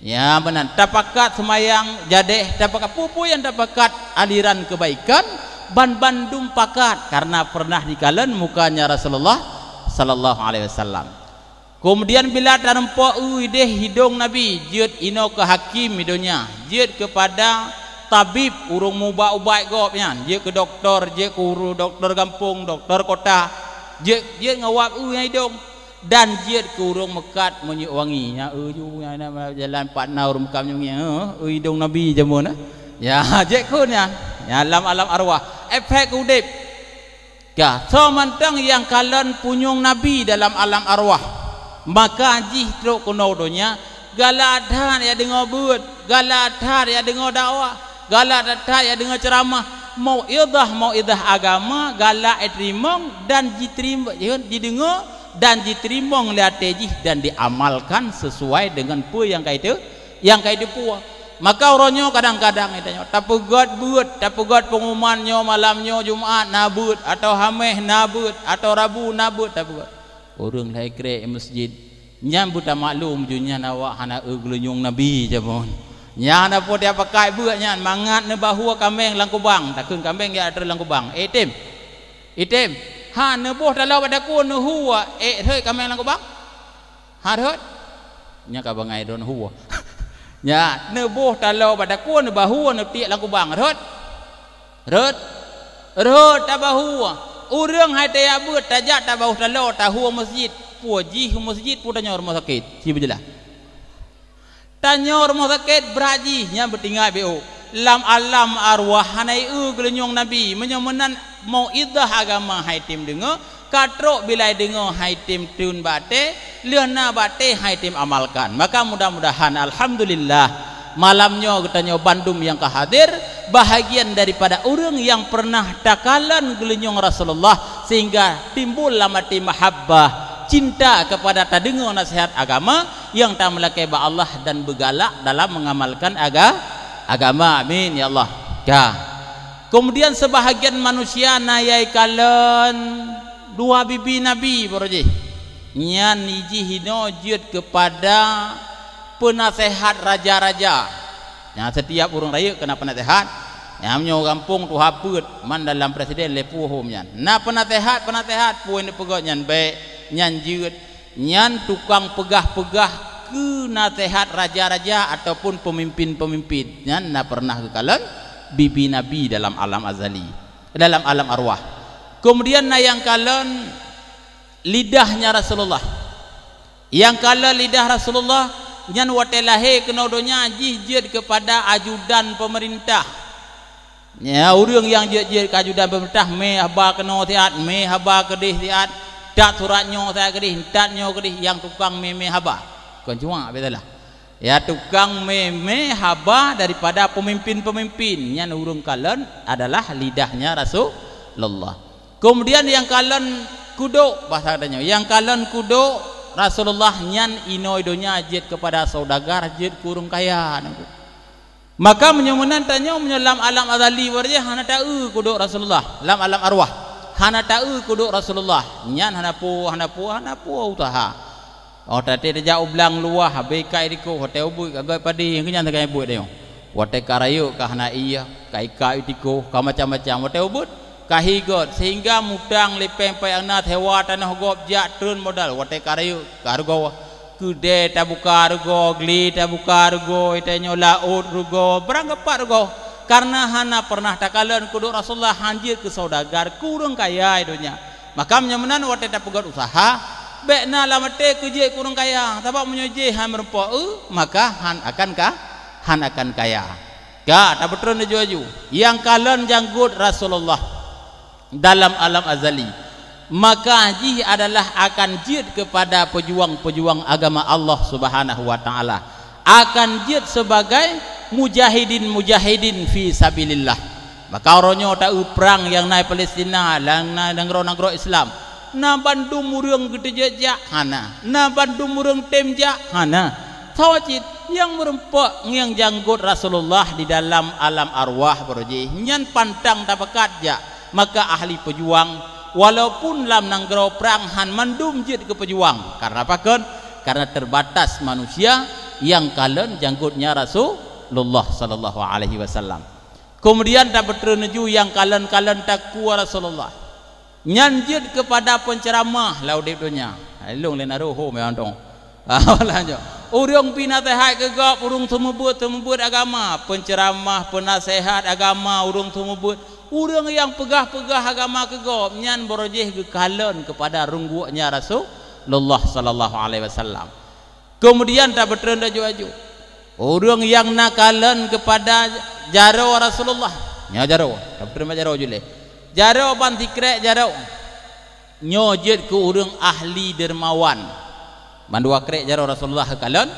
Nyan meunan, tapakat seumayang jadeh, tapakat peue-peue nyang tapakat aliran keubaikan, ban bandum pakat karna peureunah jikalon mukanya Rasulullah sallallahu alaihi wasallam. Keumudian bila tarumpok eu ideh hidong Nabi, jeuet inoe keu hakém i donya, jeuet keupada tabib ureuëng muba-ubat gob nyan, jeuet keu dokto, jeuet keu ureuëng dokto gampông, dokto kota, jeuet, jeuet ngon wab eu nyang idong, dan jeuet keu ureuëng meukat minyeuk wangi. Nyan eu ju nyang na jalan pat na ureuëng meukat minyeuk wangi, eu idong Nabi jameun na. Ya, jeuet keu nyan. Ya, lam alam arwah. Efek udeb. Ka, soe mantong nyang kalon punyueng Nabi dalam alam arwah, maka jih trok keunoe donya, galak that ya deungoe beuet, galak that ya deungoe dakwah, galak that ya deungoe ceuramah, mauidhah-mauidhah agama galak iteurimong dan jiteurim-, jideungoe dan jiteurimong lé até jih dan diamalkan sesuai dengan peue nyang ka itu nyang ka jiteupeue. Maka uroe nyoe kadang-kadang geutanyoe tapeugét beuet, tapeugét peungumuman nyoe malam nyoe Jumat na beuet, atawa Haméh na beuet, atawa Rabu na beuet tapeugét. Ureuëng lhée krek meuseujid, nyan beutamaklum ju nyan awak hana eu geulinyueng Nabi jameun. Nyan hana po dia pakai beuet nyan, mangat neubahua kaméng lam kubang, takheun kaméng ya ateueh lam kubang. Eh, tem. Item, ha neuboh taloe bak takue neuhua, ék rhot kaméng lam kubang? Ha rhot? Nyan ka bangai droe neuhua. Nyan, neuboh taloe bak takue neubahua neutiek lam kubang. Rhot? Rhot? Rhot tabahua. Ureuëng hai tajak beuet tajak tabahua taloe tahua meuseujid. Peue jih meuseujid peue tanyoe rumoh sakét. Sibeujeulah. Tanyoe rumoh sakét brat jih nyan beutinggai B O. Lam alam arwah hana eu geulinyueng Nabi. Meunyoe meunan mauidhah agama hai tem deungoe, ka trok bila deungoe hai tem teun bak até, lheueh na bak até hai tem amalkan. Maka mudah-mudahan alhamdulillah malam nyoe geutanyoe bandum nyang ka hadir bahagian daripada ureuëng nyang peureunah takalon geulinyueng Rasulullah sehingga timbul lam até mahabbah, cinta keupada tadeungoe naseuhat agama nyang tameulakée bak Allah dan beugalak dalam mengamalkan aga-, agama. Amin ya Allah. Ka. Keumudian seubahagian manusia na nyang kalon dua bibi Nabi baroe jih. Nyan jih inoe jeuet keupada peunaseuhat raja-raja. Nyan setiap ureuëng rayeuk keu na peunaseuhat. Nyan meunyoe gampông tuha peuet, man dalam presiden lhée ploh hom nyan. Na peunaseuhat-peunaseuhat peue nyang neupeugét nyan bék, nyan jeuet. Nyan tukang peugah-peugah keu naseuhat raja-raja ataupun peumimpin-peumimpin. Nyan na peureunah geukalon bibi Nabi dalam alam azali, dalam alam arwah. Keumudian na nyang kalon lidahnya Rasulullah. Nyang kalon lidah Rasulullah nyan watée lahé keunoe donya jih jeuet keupada ajudan peumeurintah. Nyan ureuëng nyang jeuet-jeuet keu ajudan peumeurintah, mé haba keunoe siat, mé haba keudeh siat, that surat nyoe siat keudeh, that nyoe keudeh, nyang tukang mé-mé haba. Kon cuma, beutôi lah. Ya, tukang mé-mé haba daripada peumimpin-peumimpin, nyan ureuëng kalon adalah lidahnya Rasulullah. Keumudian nyang kalon kudok, basa geutanyoe, nyang kalon kudok Rasulullah nyan inoe donya jeuet keupada saudagar, jeuet keu ureuëng kaya. Maka meunyoe meunan tanyoe, meunyoe lam alam azali baroe jih hana taeu kudok Rasulullah, lam alam arwah hana taeu kudok Rasulullah, nyan hana po, hana po, hana po useuha. Oh, taté tajak u blang luwah, habéh ikat i tikoh, watée ubeuet ka gét padé, keu nyan sagai buet tanyoe. Watée ka rayeuk ka hana ié, ka ikat i tikoh, ka macam-macam, watée ubeuet ka hi gét, sehingga mutang lé péng payah na sewa tanoh gob jak treun modal, watée ka rayeuk ka rugoe. Keudée tabuka rugoe, glé tabuka rugoe, tanyoe laôt rugoe, barang geupat rugoe. Kareuna hana peureunah takalon kudok Rasulullah, han jeuet keu saudagar, keu ureuëng kaya i donya. Maka meunyoe meunan watée tapeugét useuha, bék na lam até keu jeuet keu ureuëng kaya, sabab meunyoe jih han meurumpok eu, maka han akan ka, han akan kaya. Ka, tapeutreun laju-laju. Nyang kalon janggot Rasulullah dalam alam azali, maka jih adalah akan jeuet keupada peujuang-peujuang agama Allah Subhanahu wa Taala, akan jeuet seubagai mujahidin-mujahidin fi sabilillah. Maka uroe nyoe taeu prang nyang na i Palestina, nyang na nanggroe-nanggroe Islam. Na bandum ureuëng geuteujak jak? Hana. Na bandum ureuëng tem jak? Hana. Soe cit nyang meureumpok ngieng janggot Rasulullah di dalam alam arwah baroe jih, nyan pantang tapakat jak. Maka ahli peujuang, walaupun lam nanggroe prang, han mandum jeuet keu peujuang. Karena pakon? Karena terbatas manusia nyang kalon janggotnya Rasulullah sallallahu alaihi wasallam. Kemudian tapeutreun laju nyang kalon-kalon takue Rasulullah. Nyan jeuet keupada penceramah lam udeb donya. Hai lôn lé naroh ho meuantong. Ah, lanjut. Ureuëng pi naseuhat keu gob, ureuëng seumeubeuet-seumeubeuet agama, penceramah, penaseuhat agama, ureuëng seumeubeuet, ureuëng nyang peugah-peugah agama keu gob, nyan baroe jih geukalon keupada reunggueknya Rasulullah sallallahu alaihi wasallam. Keumudian tapeutreun laju-laju ureuëng nyang na kalon keupada jaroe Rasulullah. Nyoe jaroe, tapeutreun bak jaroe jih lé. Jaroe ban sikrek jaroe. Nyoe jeuet keu ureuëng ahli dermawan. Mandua krek jaroe Rasulullah kalon,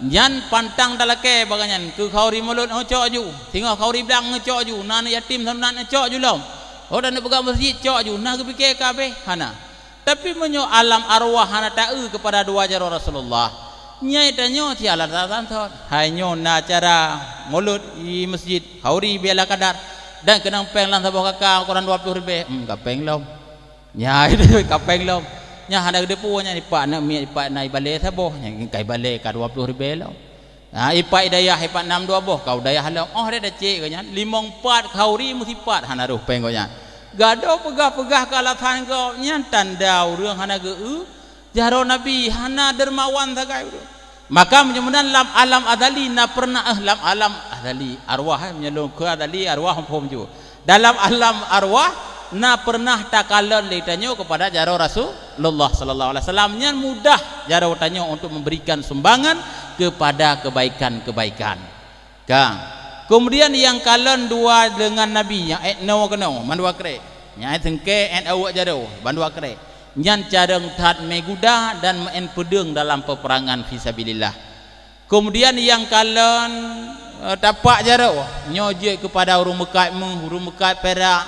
nyan pantang talakée bak gobnyan. Keu khauri mulod ngeucok ju, singoh khauri blang ngeucok ju, na aneuëk yatim sunat ngeucok ju lom. Oh, dan peugah meuseujid cok ju, na geupike ka abéh? Hana. Tapi meunyoe alam arwah hana taeu keupada dua jaroe Rasulullah, nyan tanyoe si alasan-alasan thon. Hai nyoe na acara mulod di meuseujid, khauri bela kadar, dan keunong péng lam saboh K K ukuran dua ploh ribée, hmm, ka péng lom. Nyan ka péng lom. Nyan hana geudeupu nyan, ipak aneuëk miet, ipak na ibalée saboh, nyan ka ibalée ka dua ploh ribée lom. Ha, ipak idayah, ipak nam dua boh, ka udayah lom. Oh, deh dacek gobnyan, limong pat khauri meusipat hana roh péng gobnyan. Gadôh peugah-peugah keu alasan gobnyan, tanda ureuëng hana geu-eu jaroe Nabi, hana dermawan sagai ureuëng. Maka meunyoe meunan lam alam azali na pernah, eh, lam alam azali arwah, eh, meunyoe lôn keu azali arwah phom ju. Dalam alam arwah na pernah takalon lé tanyoe keupada jaroe Rasulullah sallallahu alaihi wasallam, nyan mudah jaroe tanyoe untuk memberikan sumbangan kepada kebaikan-kebaikan. Ka. Keumudian nyang kalon dua deungon Nabi nyang ék noe keunoe mandua krek. Nyang ék seungkée ék aweuek jaroe bandua krek. Nyan carông that meuguda dan meu'en peudeueng dalam peupeurangan fisabilillah. Keumudian nyang kalon, eh, tapak jaroe, nyoe jeuet keupada ureuëng meukat méuh, ureuëng meukat pirak,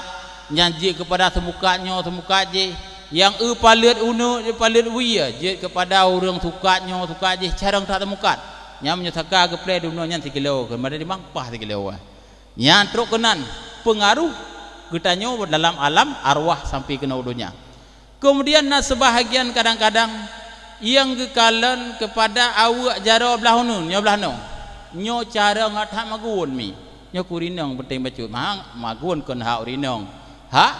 nyan jeuet keupada seumukat nyoe, seumukat jih, nyang eu paleuet uneuk, paleuet wie, jeuet keupada ureuëng sukat nyoe, sukat jih, carông that seumukat. Nyan meunyoe saka geuplée dumnoe nyan sikilo, keumadang dimang paih sikilo. Nyan trok keunan peungaruh geutanyoe dalam alam arwah sampai keunoe donya. Keumudian na seubahagian kadang-kadang nyang geukalon keupada aweuek jaroe blaih uneuen, nyoe blaih noe. Nyoe carông that magun mi. Nyoe keu ureuëng inong peunteng bacut. Ma-, magun kon hak ureuëng inong. Hak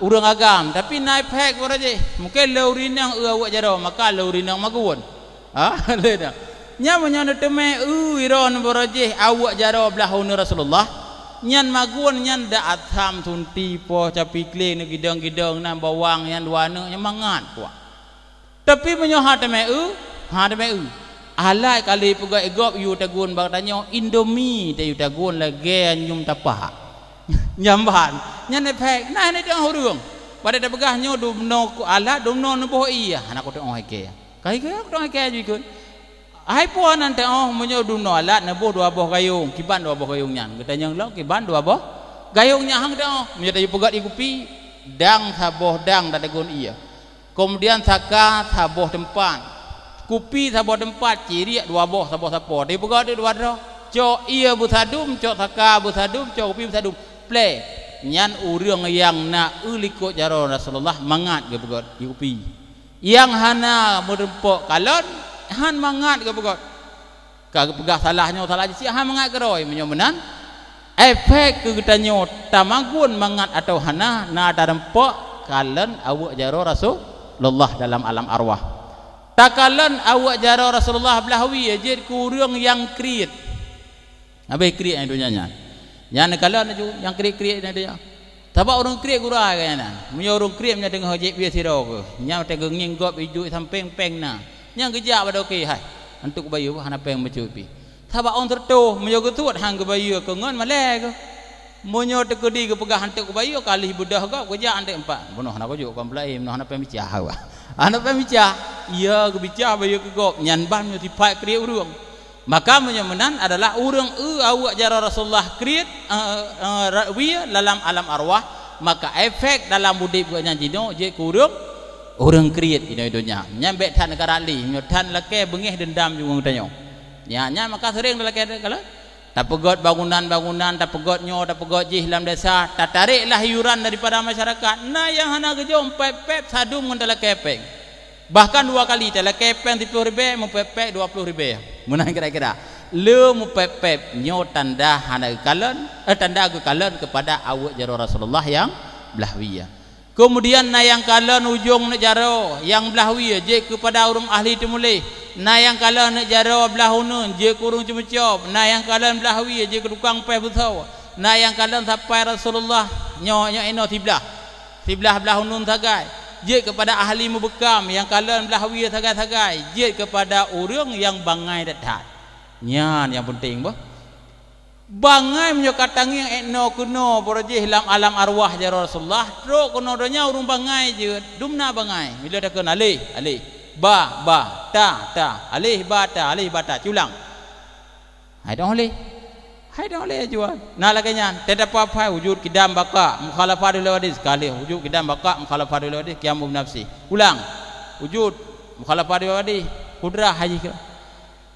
ureuëng agam, tapi na efek baroe jih. Mungken lé ureuëng inong eu aweuek jaroe, maka lé ureuëng inong magun. Ha, lé dah. Nyan meunyoe neuteumé eu iron baroe jih aweuek jaroe blaih uneuen Rasulullah, nyan magun nyan dak asam sunti poh capi kle neugidong-gidong nan bawang nyan dua aneuk nyan mangat kuah. Tapi meunyoe han teumé eu, han teumé eu. Alat kali peugah igob yue tagun bak tanyoe Indomie tayue tagun lagée nyum tapak. Nyamban, nyan efek. Nah, ni teuh ureuëng. Pada tapeugah nyoe dumnoe ku alat, dumnoe neuboh ie, hana kuteuoh ikée. Kai keu kuteuoh ikée ju ikot. Hai po nan teuoh meunyoe dumnoe alat neuboh dua boh gayong, kiban dua boh gayong nyan. Geutanyong lom kiban dua boh gayong nyan hang teuoh. Meunyoe tayue peugöt ie kupi, dang saboh dang tategon ie. Keumudian saka saboh teumpat. Kupi saboh teumpat, ciriek dua boh saboh sapo. Tayue peugöt dua droe. Cok ie beusadum, cok saka beusadum, cok kupi beusadum. Pleh. Nyan ureuëng nyang na eu likot jaroe Rasulullah mangat geupeugöt ie kupi. Nyang hana meureumpok kalon, han mangat geupeugöt. Ka geupeugah salah nyoe, salah jih, siat han mangat keudroe. Meunyoe meunan, efek keu geutanyoe tamagun mangat atawa hana, na tareumpok kalon aweuek jaroe Rasulullah dalam alam arwah. Takalon aweuek jaroe Rasulullah blah wie jeuet keu ureuëng nyang kriet. Habéh kriet nyang donya nyan. Nyan neukalon laju nyang kriet-kriet nyang donya. Sabab ureuëng kriet gura gaya nyan. Meunyoe ureuëng kriet meunyoe teungoh jieb wie sidroe geuh, nyan watée geungieng gob iduek sampéng péng na. Nyan geujak bak dokto, hai, antuk kubayeue hana péng meucue pih. Sabab ôn teutoh meunyoe geusuet han geubayeue keu ngon malée geuh. Meunyoe teukeudi geupeugah antuk kubayeue, ka lheueh beudôh gob geujak antuk empat. Bunoe hana kujok kon peulaén, bunoe hana péng meucah. Hana péng meucah. Iya geubica bayeue keu gob, nyan ban meunyoe sipat kriet ureuëng. Maka meunyoe meunan adalah ureuëng eu aweuek jaroe Rasulullah kriet, eh, eh, ra-, wie dalam alam arwah, maka efek dalam udeb geuh nyan jinoe jeuet keu ureuëng, Ureuëng kriet inoe donya. Nyan bék that neugara lé, nyoe that lakée beungéh deundam ju ngon tanyoe. Nyan, nyan maka seuréng talakée kalon. Tapeugét bangunan-bangunan, tapeugét nyoe, tapeugét jih lam desa, tatarék lah iuran daripada masyarakat. Na nyang hana geujok meupéb-péb sadum ngon talakée péng. Bahkan dua kali, talakée péng siplôh ribée, meupéb-péb dua plôh ribée. Meunan kira-kira. Le meupéb-péb, nyoe tanda hana geukalon, eh, tanda geukalon keupada aweuek jaroe Rasulullah nyang blaih wie. Keumudian na nyang kalon ujong neuk jaroe nyang blaih wie jeuet keupada ureuëng ahli teumuléh, na nyang kalon neuk jaroe blaih uneuen jeuet keu ureuëng ceumeucom, na nyang kalon blaih wie jeuet keu tukang péh beusoe, na nyang kalon sapai Rasulullah nyoe, nyoe inoe siblaih, siblaih blaih uneuen sagai, jeuet keupada ahli meubeukam, nyang kalon blaih wie sagai-sagai jeuet keupada ureuëng nyang bangai that-that. Nyan nyang peunteng boh. Bangai meunyoe ka tangieng ék noe keunoe baroe jih lam alam arwah jaroe Rasulullah, trok keunoe donya ureuëng bangai jeuet, dum na bangai. Bila takheun alif, alif, ba, ba, ta, ta, alif, ba, ta, alif, ba, ta, culang. Hai dong alif. Hai dong alif jua. Na lagée nyan, teudapat phai wujud kidam baka, mukhalafah dulu hadis, sekali wujud kidam baka, mukhalafah dulu hadis, qiyam binafsi. Ulang. Wujud, mukhalafah dulu hadis, kudrah haji ke.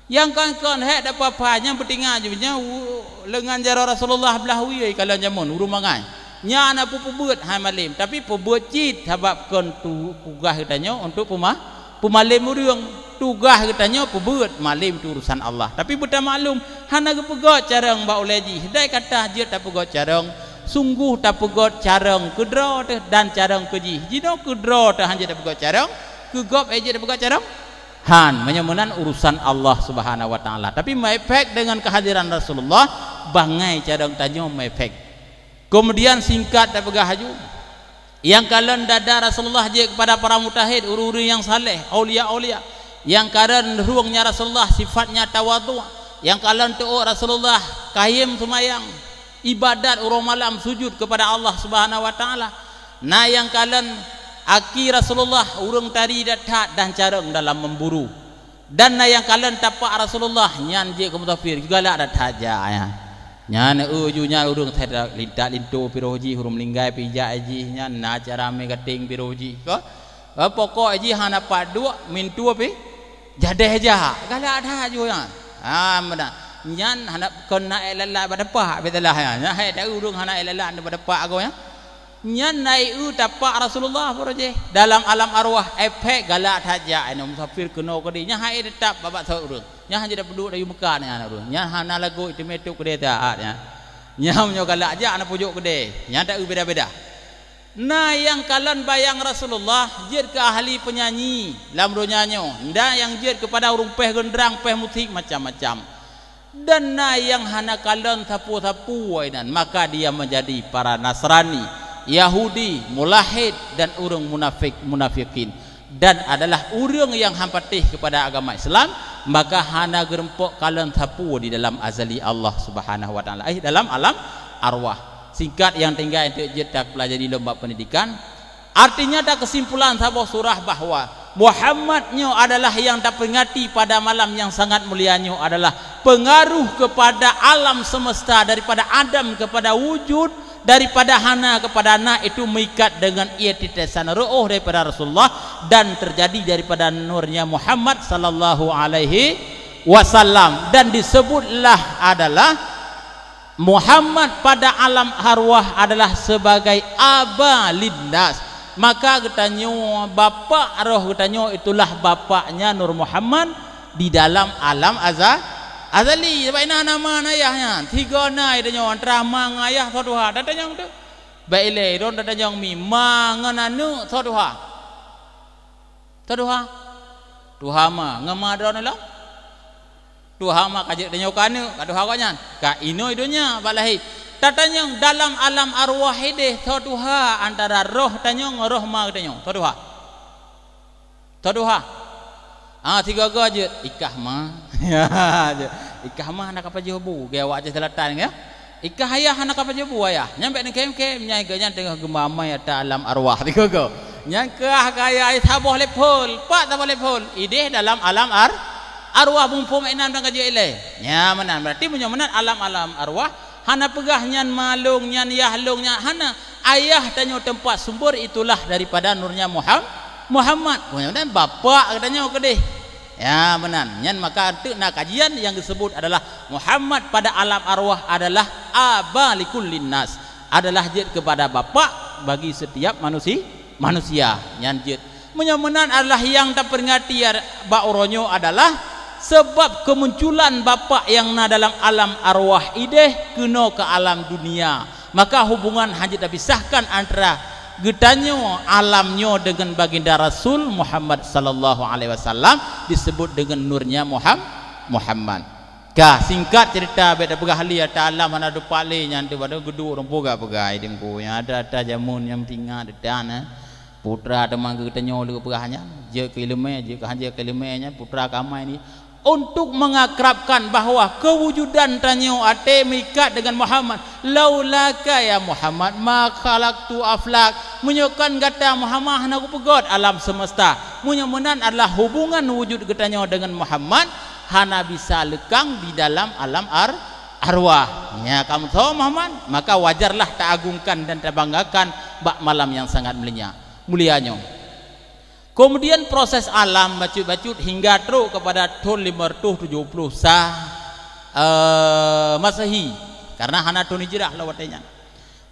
Nyang kon-kon hék dapapa nyang peutinggai jih nyan u-, leungan jaroe Rasulullah blaih wie kalon jameun ureuëng bangai. Nyan na peubeuet hai malem, tapi peubeuet cit sabab kon tu tugaih geutanyoe untuk peuma-, peumalem ureuëng. Tugaih geutanyoe peubeuet, malem tu urusan Allah. Tapi beutamaklum hana geupeugét carông bak ulée jih. Dai kata jeuet tapeugét carông, sunggoh tapeugét carông keudroe teuh dan carông keujih. Jinoe keudroe teuh han jeuet tapeugét carông, keu gob ék jeuet tapeugét carông. Han, meunyoe meunan urusan Allah Subhanahu wa Taala. Tapi meuefek deungon kehadiran Rasulullah, bangai carông tanyoe meuefek. Keumudian singkat tapeugah laju, nyang kalon dada Rasulullah jeuet keupada para mujtahid, ureuëng-ureuëng nyang saleh, aulia-aulia. Nyang kalon ruengnya Rasulullah sifatnya tawadhu. Nyang kalon teuôt Rasulullah kayém seumayang, ibadat uroe malam sujud keupada Allah Subhanahu wa Taala. Na nyang kalon aki Rasulullah ureuëng tari that-that dan carông dalam memburu. Dan na nyang kalon tapak Rasulullah nyan jeuet keu musafir, galak that-that jak nyan. Nyan eu ju nyan ureuëng that lintak linto piroh jih, ureuëng meuninggai pih jak jih nyan, na cara mé gaténg piroh jih. Ko? Eh, pokok jih hana pat duek, mintu pih jadeh jak. Galak that ju nyan. Ha, meunan. Nyan hana kon na ék lalat bak tapak, beutalah nyan. Nyan hai taeu ureuëng hana ék lalat bak tapak agoe nyan. Nyan na eu tapak Rasulullah baroe jih. Dalam alam arwah, efek galak that jak, inoe musafir keunoe keudeh. Nyan hai teutap bak-bak sot ureuëng. Nyan hana tapeuduek di Mekah nyan ureuëng. Nyan hana lagoe teumé tôp keudeh that nyan. Nyan meunyoe galak jak na pujok keudeh. Nyan taeu beda-beda. Na nyang kalon bayang Rasulullah jeuet keu ahli peunyanyi lam donya nyoe, dan nyang jeuet keupada ureuëng péh geundrang, péh musik macam-macam. Dan na nyang hana kalon sapeue-sapeue inan, maka dia menjadi para Nasrani, Yahudi, mulahid, dan ureuëng munafik, munafikin. Dan adalah ureuëng nyang han patéh keupada agama Islam, maka hana geureumpok kalon sapeue di dalam azali Allah Subhanahu wa Taala, eh, dalam alam arwah. Singkat nyang tinggai untuk jeuet tapeulajari lom bak pendidikan. Artinya, dan kesimpulan saboh surah bahwa Muhammad nyoe adalah nyang taperingati pada malam nyang sangat mulia nyoe adalah pengaruh kepada alam semesta daripada adam kepada wujud, daripada hana kepada na, itu meuikat dengan ié titesan roh daripada Rasulullah dan terjadi daripada nurnya Muhammad sallallahu alaihi wasallam dan disebutlah adalah Muhammad pada alam arwah adalah sebagai aba linnas. Maka geutanyoe bapak roh geutanyoe itulah bapaknya Nur Muhammad di dalam alam aza-, azali. Sebab inan nama ayah nyan. Tiga na geutanyoe antara ma ngon ayah soe tuha. Tatanyong tu. Baik ilée, ron tatanyong mi ma ngon aneuk soe tuha. Soe tuha. Tuha ma ngon ma droeneuh lom. Tuha ma ka jeuet tanyoe keu aneuk, ka tuha gobnyan. Ka inoe donya bak lahé. Tatanyong dalam alam arwah ideh, soe tuha antara roh tanyoe ngon roh ma geutanyoe. Soe tuha? Soe tuha? Ah, sigoe-goe jeuet, ikah ma. Ya, jeuet. Ikah ma hana ka pajoh bu, gaya awak Aceh Selatan ya. Ikah ayah hana ka pajoh bu ayah. Nyan bék neukém-kém, nyan gobnyan teungoh geumamai ata alam arwah. Sigoe-goe. Nyan kah gaya saboh level, pat saboh level. Ideh dalam alam ar-, arwah muphom inan dan ka jeuet ilée. Nya meunan, berarti meunyoe meunan alam-alam arwah, hana peugah nyan ma lôn, nyan yah lôn, nyan hana. Ayah tanyoe teumpat sumber itulah daripada nurnya Muham-, Muhammad, kemudian bapak geutanyoe keudeh. Ya, meunan. Nyan maka teuk na kajian yang disebut adalah Muhammad pada alam arwah adalah aba likullin nas, adalah jeuet kepada bapak bagi setiap manusi-, manusia. Nyan jeuet. Meunyoe meunan adalah yang taperingati ad-, bak uroe nyoe adalah sebab kemunculan bapak yang na dalam alam arwah ideh keunoe ke alam dunia. Maka hubungan hana jeuet tapisahkan antara geutanyoe alam nyoe deungon Baginda Rasul Muhammad sallallahu alaihi wasallam, disebut deungon nurnya Muham-, Muhammad. Ka, singkat cerita, bék tapeugah lé, ata alam hana teupalé nyan teuh, padahai geuduek ureuëng peugah-peugah ai teungku. Nyang ada ata jameun nyang meutingat ata na. Putra teuma geutanyoe lé peugah nyan, jeuet keu ileumé, jeuet keu hana jeuet keu ileumé nyan, putra keu amai ni. Untuk mengakrabkan bahwa kewujudan tanyoe até meuikat dengan Muhammad. "Laulaka ya Muhammad ma khalaqtu aflak." Meunyoe kon gata Muhammad hana kupeugöt alam semesta. Meunyoe meunan adalah hubungan wujud geutanyoe dengan Muhammad, hana bisa leukang di dalam alam ar-, arwah. Nya kamoe soe Muhammad, maka wajarlah taagungkan dan tabanggakan bak malam yang sangat mulia, mulia nyoe. Kemudian proses alam bacut-bacut hingga trok kepada thon lima ratus tujuh puluh sa, eh, Masehi, karena hana thon Hijrah lom watée nyan.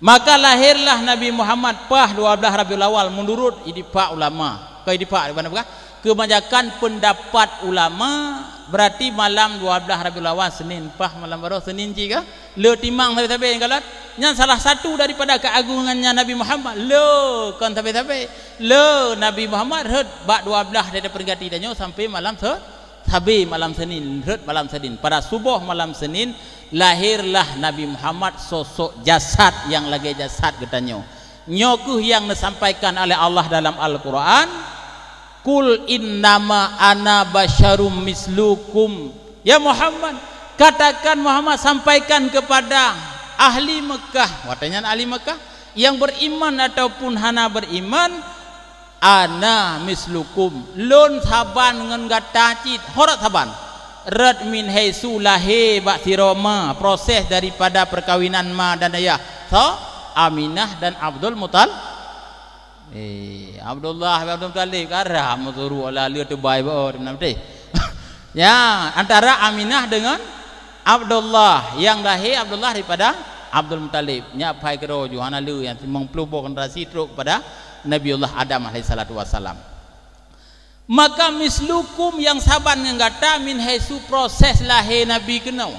Maka lahirlah Nabi Muhammad paih dua belas Rabiul Awal menurut ittifak ulama. Keu ittifak di mana bukan? Kebanyakan pendapat ulama berarti malam dua belas Rabiul Awal Senin, paih malam baroe Senin cit ka? Le timang sabe-sabe nyang kalon. Nyan salah satu daripada keagungannya Nabi Muhammad. Le kon sabe-sabe. Le Nabi Muhammad rhot bak dua belas dari peringati tanyoe sampai malam se-, sabe malam Senin, rhot malam Senin. Pada suboh malam Senin, lahirlah Nabi Muhammad sosok jasad yang lagée jasad geutanyoe. Nyoe kheueh yang disampaikan oleh Allah dalam Al-Quran, "Qul innama ana basyarum mislukum." Ya Muhammad, katakan Muhammad, sampaikan kepada ahli Mekah, watée nyan ahli Mekah, yang beriman ataupun hana beriman, "Ana mislukum, lôn saban ngon gata cit, ho rot saban. Rot min haitsu lahé bak sidroe ma, proses daripada perkawinan ma dan ayah." Soe? Aminah dan Abdul Mutal-, eh, Abdullah bin Abdul Muthalib, karab meuturu ala lheueh teubai bak, oh, di mana beuteh? Ya, antara Aminah dengan Abdullah, yang lahé Abdullah daripada Abdul Muthalib. Nyak pai keudroe ju hana lé nyang limong ploh boh generasi trok kepada Nabiullah Adam alaihissalatu wassalam. Maka mislukum yang saban ngon gata min haitsu proses lahé Nabi keunoe.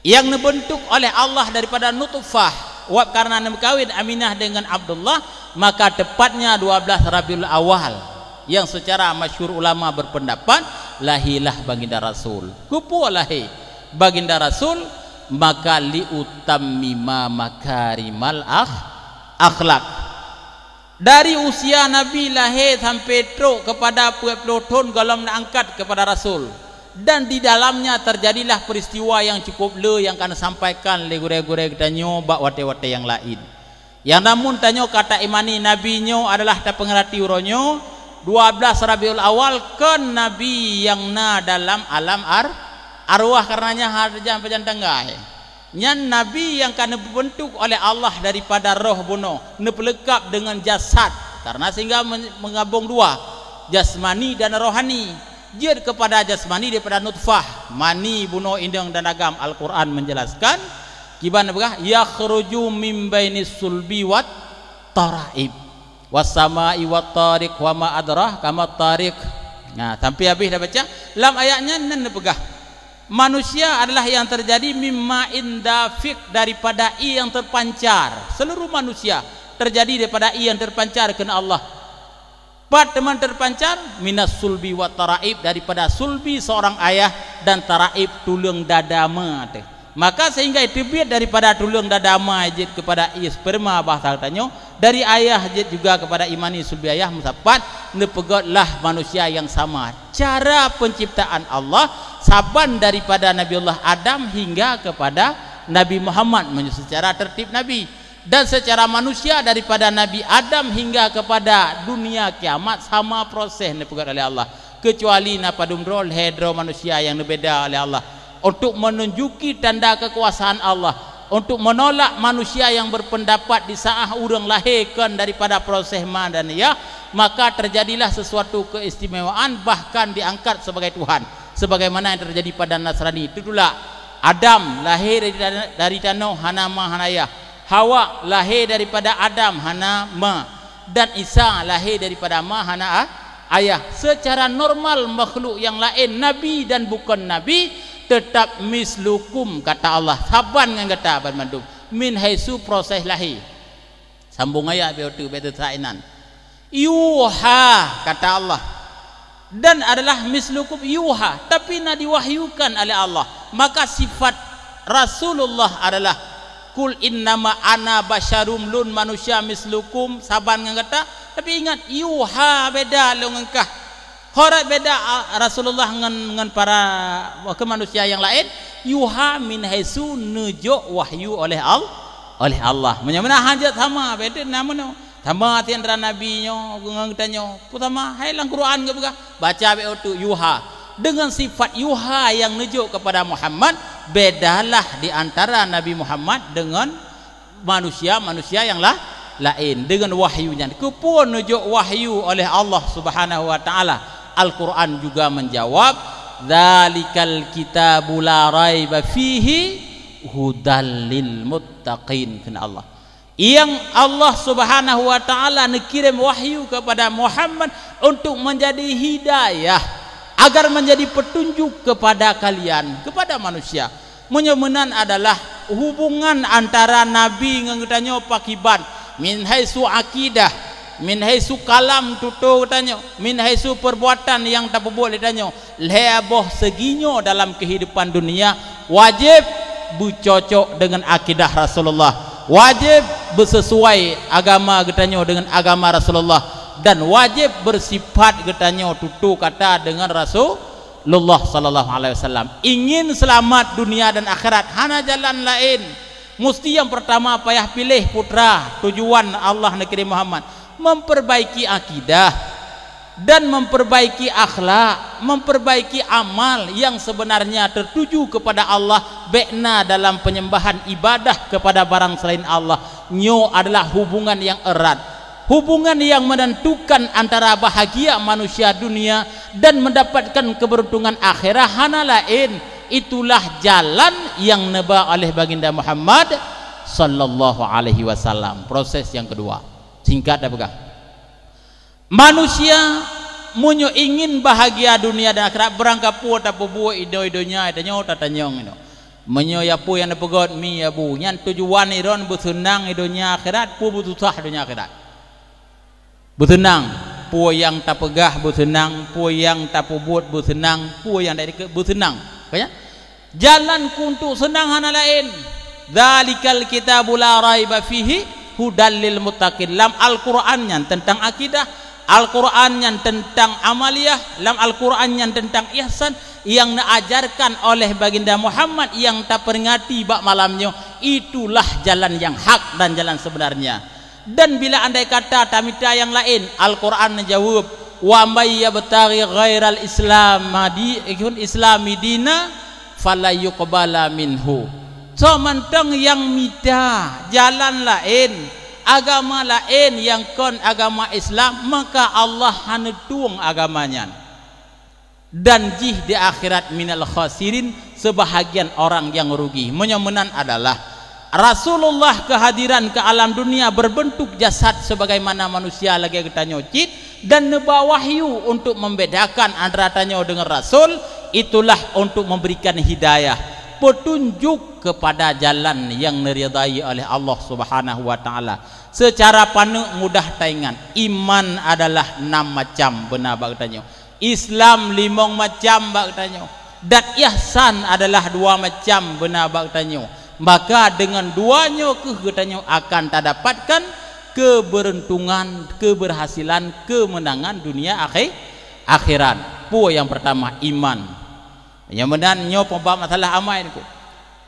Yang neubeuntuk oleh Allah daripada nutfah, wab karena neumeukawen Aminah deungon Abdullah, maka teupatnya dua belas Rabiul Awal, yang secara masyhur ulama berpendapat lahirlah Baginda Rasul. Keupeue lahé Baginda Rasul? Maka liutammima makarimal akh-, akhlak. Dari usia Nabi lahé sampai trok kepada peuet ploh thon gohlom neuangkat kepada Rasul, dan di dalamnya terjadilah peristiwa yang cukup le nyang ka neusampaikan lé gurée-gurée geutanyoe bak watée-watée nyang laén. Nyang namun tanyoe ka taimani Nabi nyoe adalah tapeungeurati uroe nyoe, dua belas Rabiul Awal kon Nabi nyang na dalam alam ar-, arwah, karenanya hana tajam pajan tanggai. Nyan Nabi nyang ka neubeuntuk oleh Allah daripada roh bunoe, neupeuleukab deungon jasad, karena sehingga men-, meugabong dua, jasmani dan rohani. Jeuet keupada jasmani daripada nutfah, mani bunoe inong dan agam. Al-Quran menjelaskan, kiban peugah, "Yakhruju mim bainis sulbi wat taraib, was sama'i wat tariq, wa ma adraka mat tariq." Nah, sampai habis dah baca. Lam ayat nyan nan neupeugah, manusia adalah yang terjadi mimma indafiq, daripada ie yang terpancar. Seluruh manusia terjadi daripada ie yang terpancar keuneuk Allah. Pat teuma terpancar? Minas sulbi wa taraib, daripada sulbi seorang ayah dan taraib tuleueng dada ma teuh. Maka sehingga teubiet daripada tuleueng dada ma jeuet keupada ie sperma bahasa geutanyoe, dari ayah jeuet juga keupada ie mani sulbi ayah meusapat neupeugötlah manusia yang sama. Cara penciptaan Allah saban daripada Nabiullah Adam hingga keupada Nabi Muhammad meunyoe seucara tertib Nabi. Dan seucara manusia daripada Nabi Adam hingga keupada dunia kiamat sama proses neupeugöt oleh Allah. Keucuali na padum droe lhée droe manusia nyang neubeda oleh Allah untuk menunjuki tanda kekuasaan Allah, untuk menolak manusia yang berpendapat di saat ureuëng lahé kon daripada proses ma dan yah, maka terjadilah sesuatu keistimewaan, bahkan diangkat sebagai Tuhan, sebagaimana yang terjadi pada Nasrani. Itu tulak, Adam lahé dari, dari tanoh, hana ma hana ayah. Hawa lahé daripada Adam, hana ma, dan Isa lahé daripada ma hana a-, ayah. Secara normal, makhluk nyang laén, nabi dan bukon nabi, teutap mislukum, kata Allah, saban ngon gata banmandum, min haitsu, proses lahé. Sambong ayat, bèk teuk, bèk teusainan. Yuha, kata Allah, dan adalah mislukum yuha, tapi na diwahyukan oleh Allah. Maka sifat Rasulullah adalah, "Qul innama ana basyarum, lôn manusia mislukum, saban ngon gata." Tapi ingat, yuha beda lôn ngon kah. Ho rot beda, a, Rasulullah ngon, ngon para, ke manusia nyang laén, yuha min haitsu, neujok wahyu oleh Al-, oleh Allah. Meunyoe meunan hana jeuet sama, beda na meunoe. Sama di antara nabi nyoe ngon geutanyoe. Peutama, hai lam Quran geupeugah, baca bèk teuk yuha. Dengan sifat yuha nyang neujok kepada Muhammad, bedalah di antara Nabi Muhammad dengan manusia-manusia nyang la-, laén. Dengan wahyu nyan, keupeue neujok wahyu oleh Allah Subhanahu wa Taala? Al-Quran juga menjawab, "Dzalikal kitabu la raiba fihi, hudal lil muttaqin," kheun Allah. Nyang Allah Subhanahu wa Taala neukirém wahyu kepada Muhammad untuk menjadi hidayah, agar menjadi petunjuk kepada kalian, kepada manusia. Meunyoe meunan adalah hubungan antara Nabi ngon geutanyoe pakiban, min haitsu akidah, min haitsu kalam tutoe geutanyoe, min haitsu perbuatan nyang tapeubuet lé tanyoe, lhèe boh seugi nyoe dalam keuhidupan dunia, wajéb beucocok deungon akidah Rasulullah, wajéb beusesuai agama geutanyoe deungon agama Rasulullah, dan wajéb beusifat geutanyoe tutoe kata deungon Rasulullah sallallahu alaihi wasallam. Ingin selamat dunia dan akhirat, hana jalan laén. Musti nyang pertama payah piléh putra, tujuan Allah neukirém Muhammad, memperbaiki akidah dan memperbaiki akhlak, memperbaiki amal yang sebenarnya tertuju kepada Allah, bèk na dalam penyembahan ibadah kepada barang selain Allah. Nyoe adalah hubungan yang erat, hubungan yang menentukan antara bahagia manusia dunia dan mendapatkan keberuntungan akhirat, hana laén, itulah jalan yang neuba oleh Baginda Muhammad sallallahu alaihi wasallam. Proses yang kedua, singkat dah peugah. Manusia meunyoe ingin bahagia dunia dan akhirat, beurangkapeue tapeubuet i donya, i donya, i donya, tatanyong inoe. Meunyoe ya peue nyang neupeugöt mi ya bu, nyan tujuan droen beuseunang i donya akhirat, peue beususah donya akhirat. Beuseunang, peue nyang tapeugah beuseunang, peue nyang tapeubuet beuseunang, peue nyang dari ke beuseunang. Ka nyan? Jalan untuk seunang hana laén. Dzalikal kitabu la raiba fihi, hudal lil muttaqin. Lam Al-Quran nyan teuntang akidah, Al-Quran nyan teuntang amaliyah, lam Al-Quran nyan teuntang ihsan, nyang neuajarkan oleh Baginda Muhammad nyang taperingati bak malam nyoe, itulah jalan nyang hak dan jalan sebenarnya. Dan bila andai kata tamita nyang laén, Al-Quran neujaweueb, "Wa may yabtaghi ghairal Islam madi-, Islami dina, falan yuqbala minhu." Soe mantong nyang mita jalan laén, agama laén nyang kon agama Islam, maka Allah hana tueng agama nyan. Dan jih di akhirat minal khasirin, sebahagian orang yang rugi. Meunyoe meunan adalah Rasulullah keuhadiran keu alam dunia berbentuk jasad sebagaimana manusia lagèe geutanyoe cit, dan neuba wahyu untuk membedakan antara tanyoe deungon Rasul, itulah untuk memberikan hidayah, petunjuk kepada jalan yang neuridai oleh Allah Subhanahu wa Taala. Secara paneuk mudah taingat, iman adalah nam macam beuna bak geutanyoe. Islam limong macam bak geutanyoe, dan ihsan adalah dua macam beuna bak geutanyoe. Maka deungon dua nyoe keuh geutanyoe akan tadapatkan keubeuruntungan, keubeurhasilan, keumeunangan dunia akhi-, akhirat. Peue nyang peurtama, iman. Nyang meunan nyoe peubab masalah amai niko.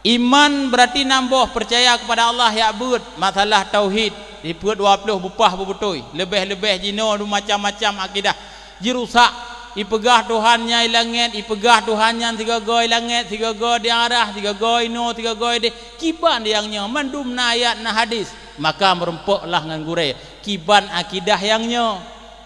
Iman berarti nam boh, percaya kepada Allah jak beuet, masalah tauhid, dipeuet dua ploh bupah beubeutôi, leubeh-leubeh jinoe macam-macam akidah jirusak, ipeugah Tuhan nyan i langét, ipeugah Tuhan nyan sigoe-goe i langét, sigoe-goe di arah, sigoe-goe inoe, sigoe-goe idéh, kiban nyang nyoe, mandum na ayat, na hadis, maka meurumpoklah ngon gurée, kiban akidah nyang nyoe.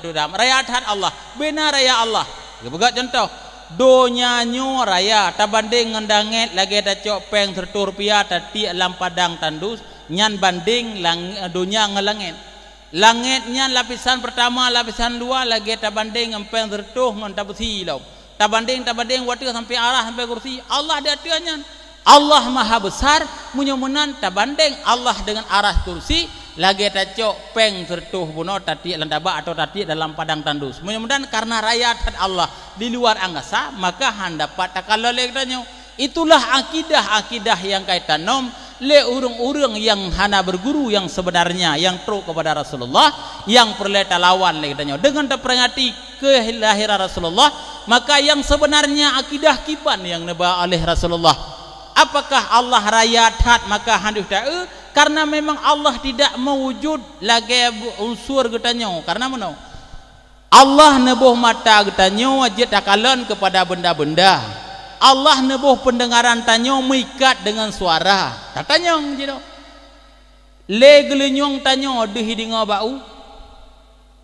teutab. Raya that Allah. Bina raya Allah. Geupeugah contoh, donya nyoe raya tabandeng ngon dangét lagée tacok péng sireutoh rupiah tatiek lam padang tandus, nyan bandeng lang-, donya ngon langét. Langét nyan lapisan peurtama, lapisan dua lagée tabandeng ngon péng sireutoh ngon tabeusi lom. Tabandeng, tabandeng watée sampai arah sampai kursi. Allah di ateueh nyan. Allah maha besar, meunyoe meunan tabandeng Allah dengan arah kursi, lagée tacok péng sireutoh bunoe tatiek lam tabak atau tatiek dalam padang tandus. Meunyoe meunan karena raya that Allah di luar angkasa, maka han dapat takalon lé geutanyoe. Itulah akidah-akidah nyang ka itanom lé ureuëng-ureuëng nyang hana beuguru nyang sebenarnya, nyang trok kepada Rasulullah, nyang peureulée talawan lé geutanyoe. Deungon taperingati kelahiran Rasulullah, maka nyang sebenarnya akidah kiban nyang neuba oleh Rasulullah. Apakah Allah raya that maka han deuh taeu? Karena memang Allah tidak mewujud lagée unsur geutanyoe. Karena meunoe, Allah neuboh mata geutanyoe jeuet takalon kepada benda-benda. Allah neuboh peundengaran tanyoe meuikat deungon suara. Tatanyong jinoe. Lé geulinyueng tanyoe deuh ideungoe bak u?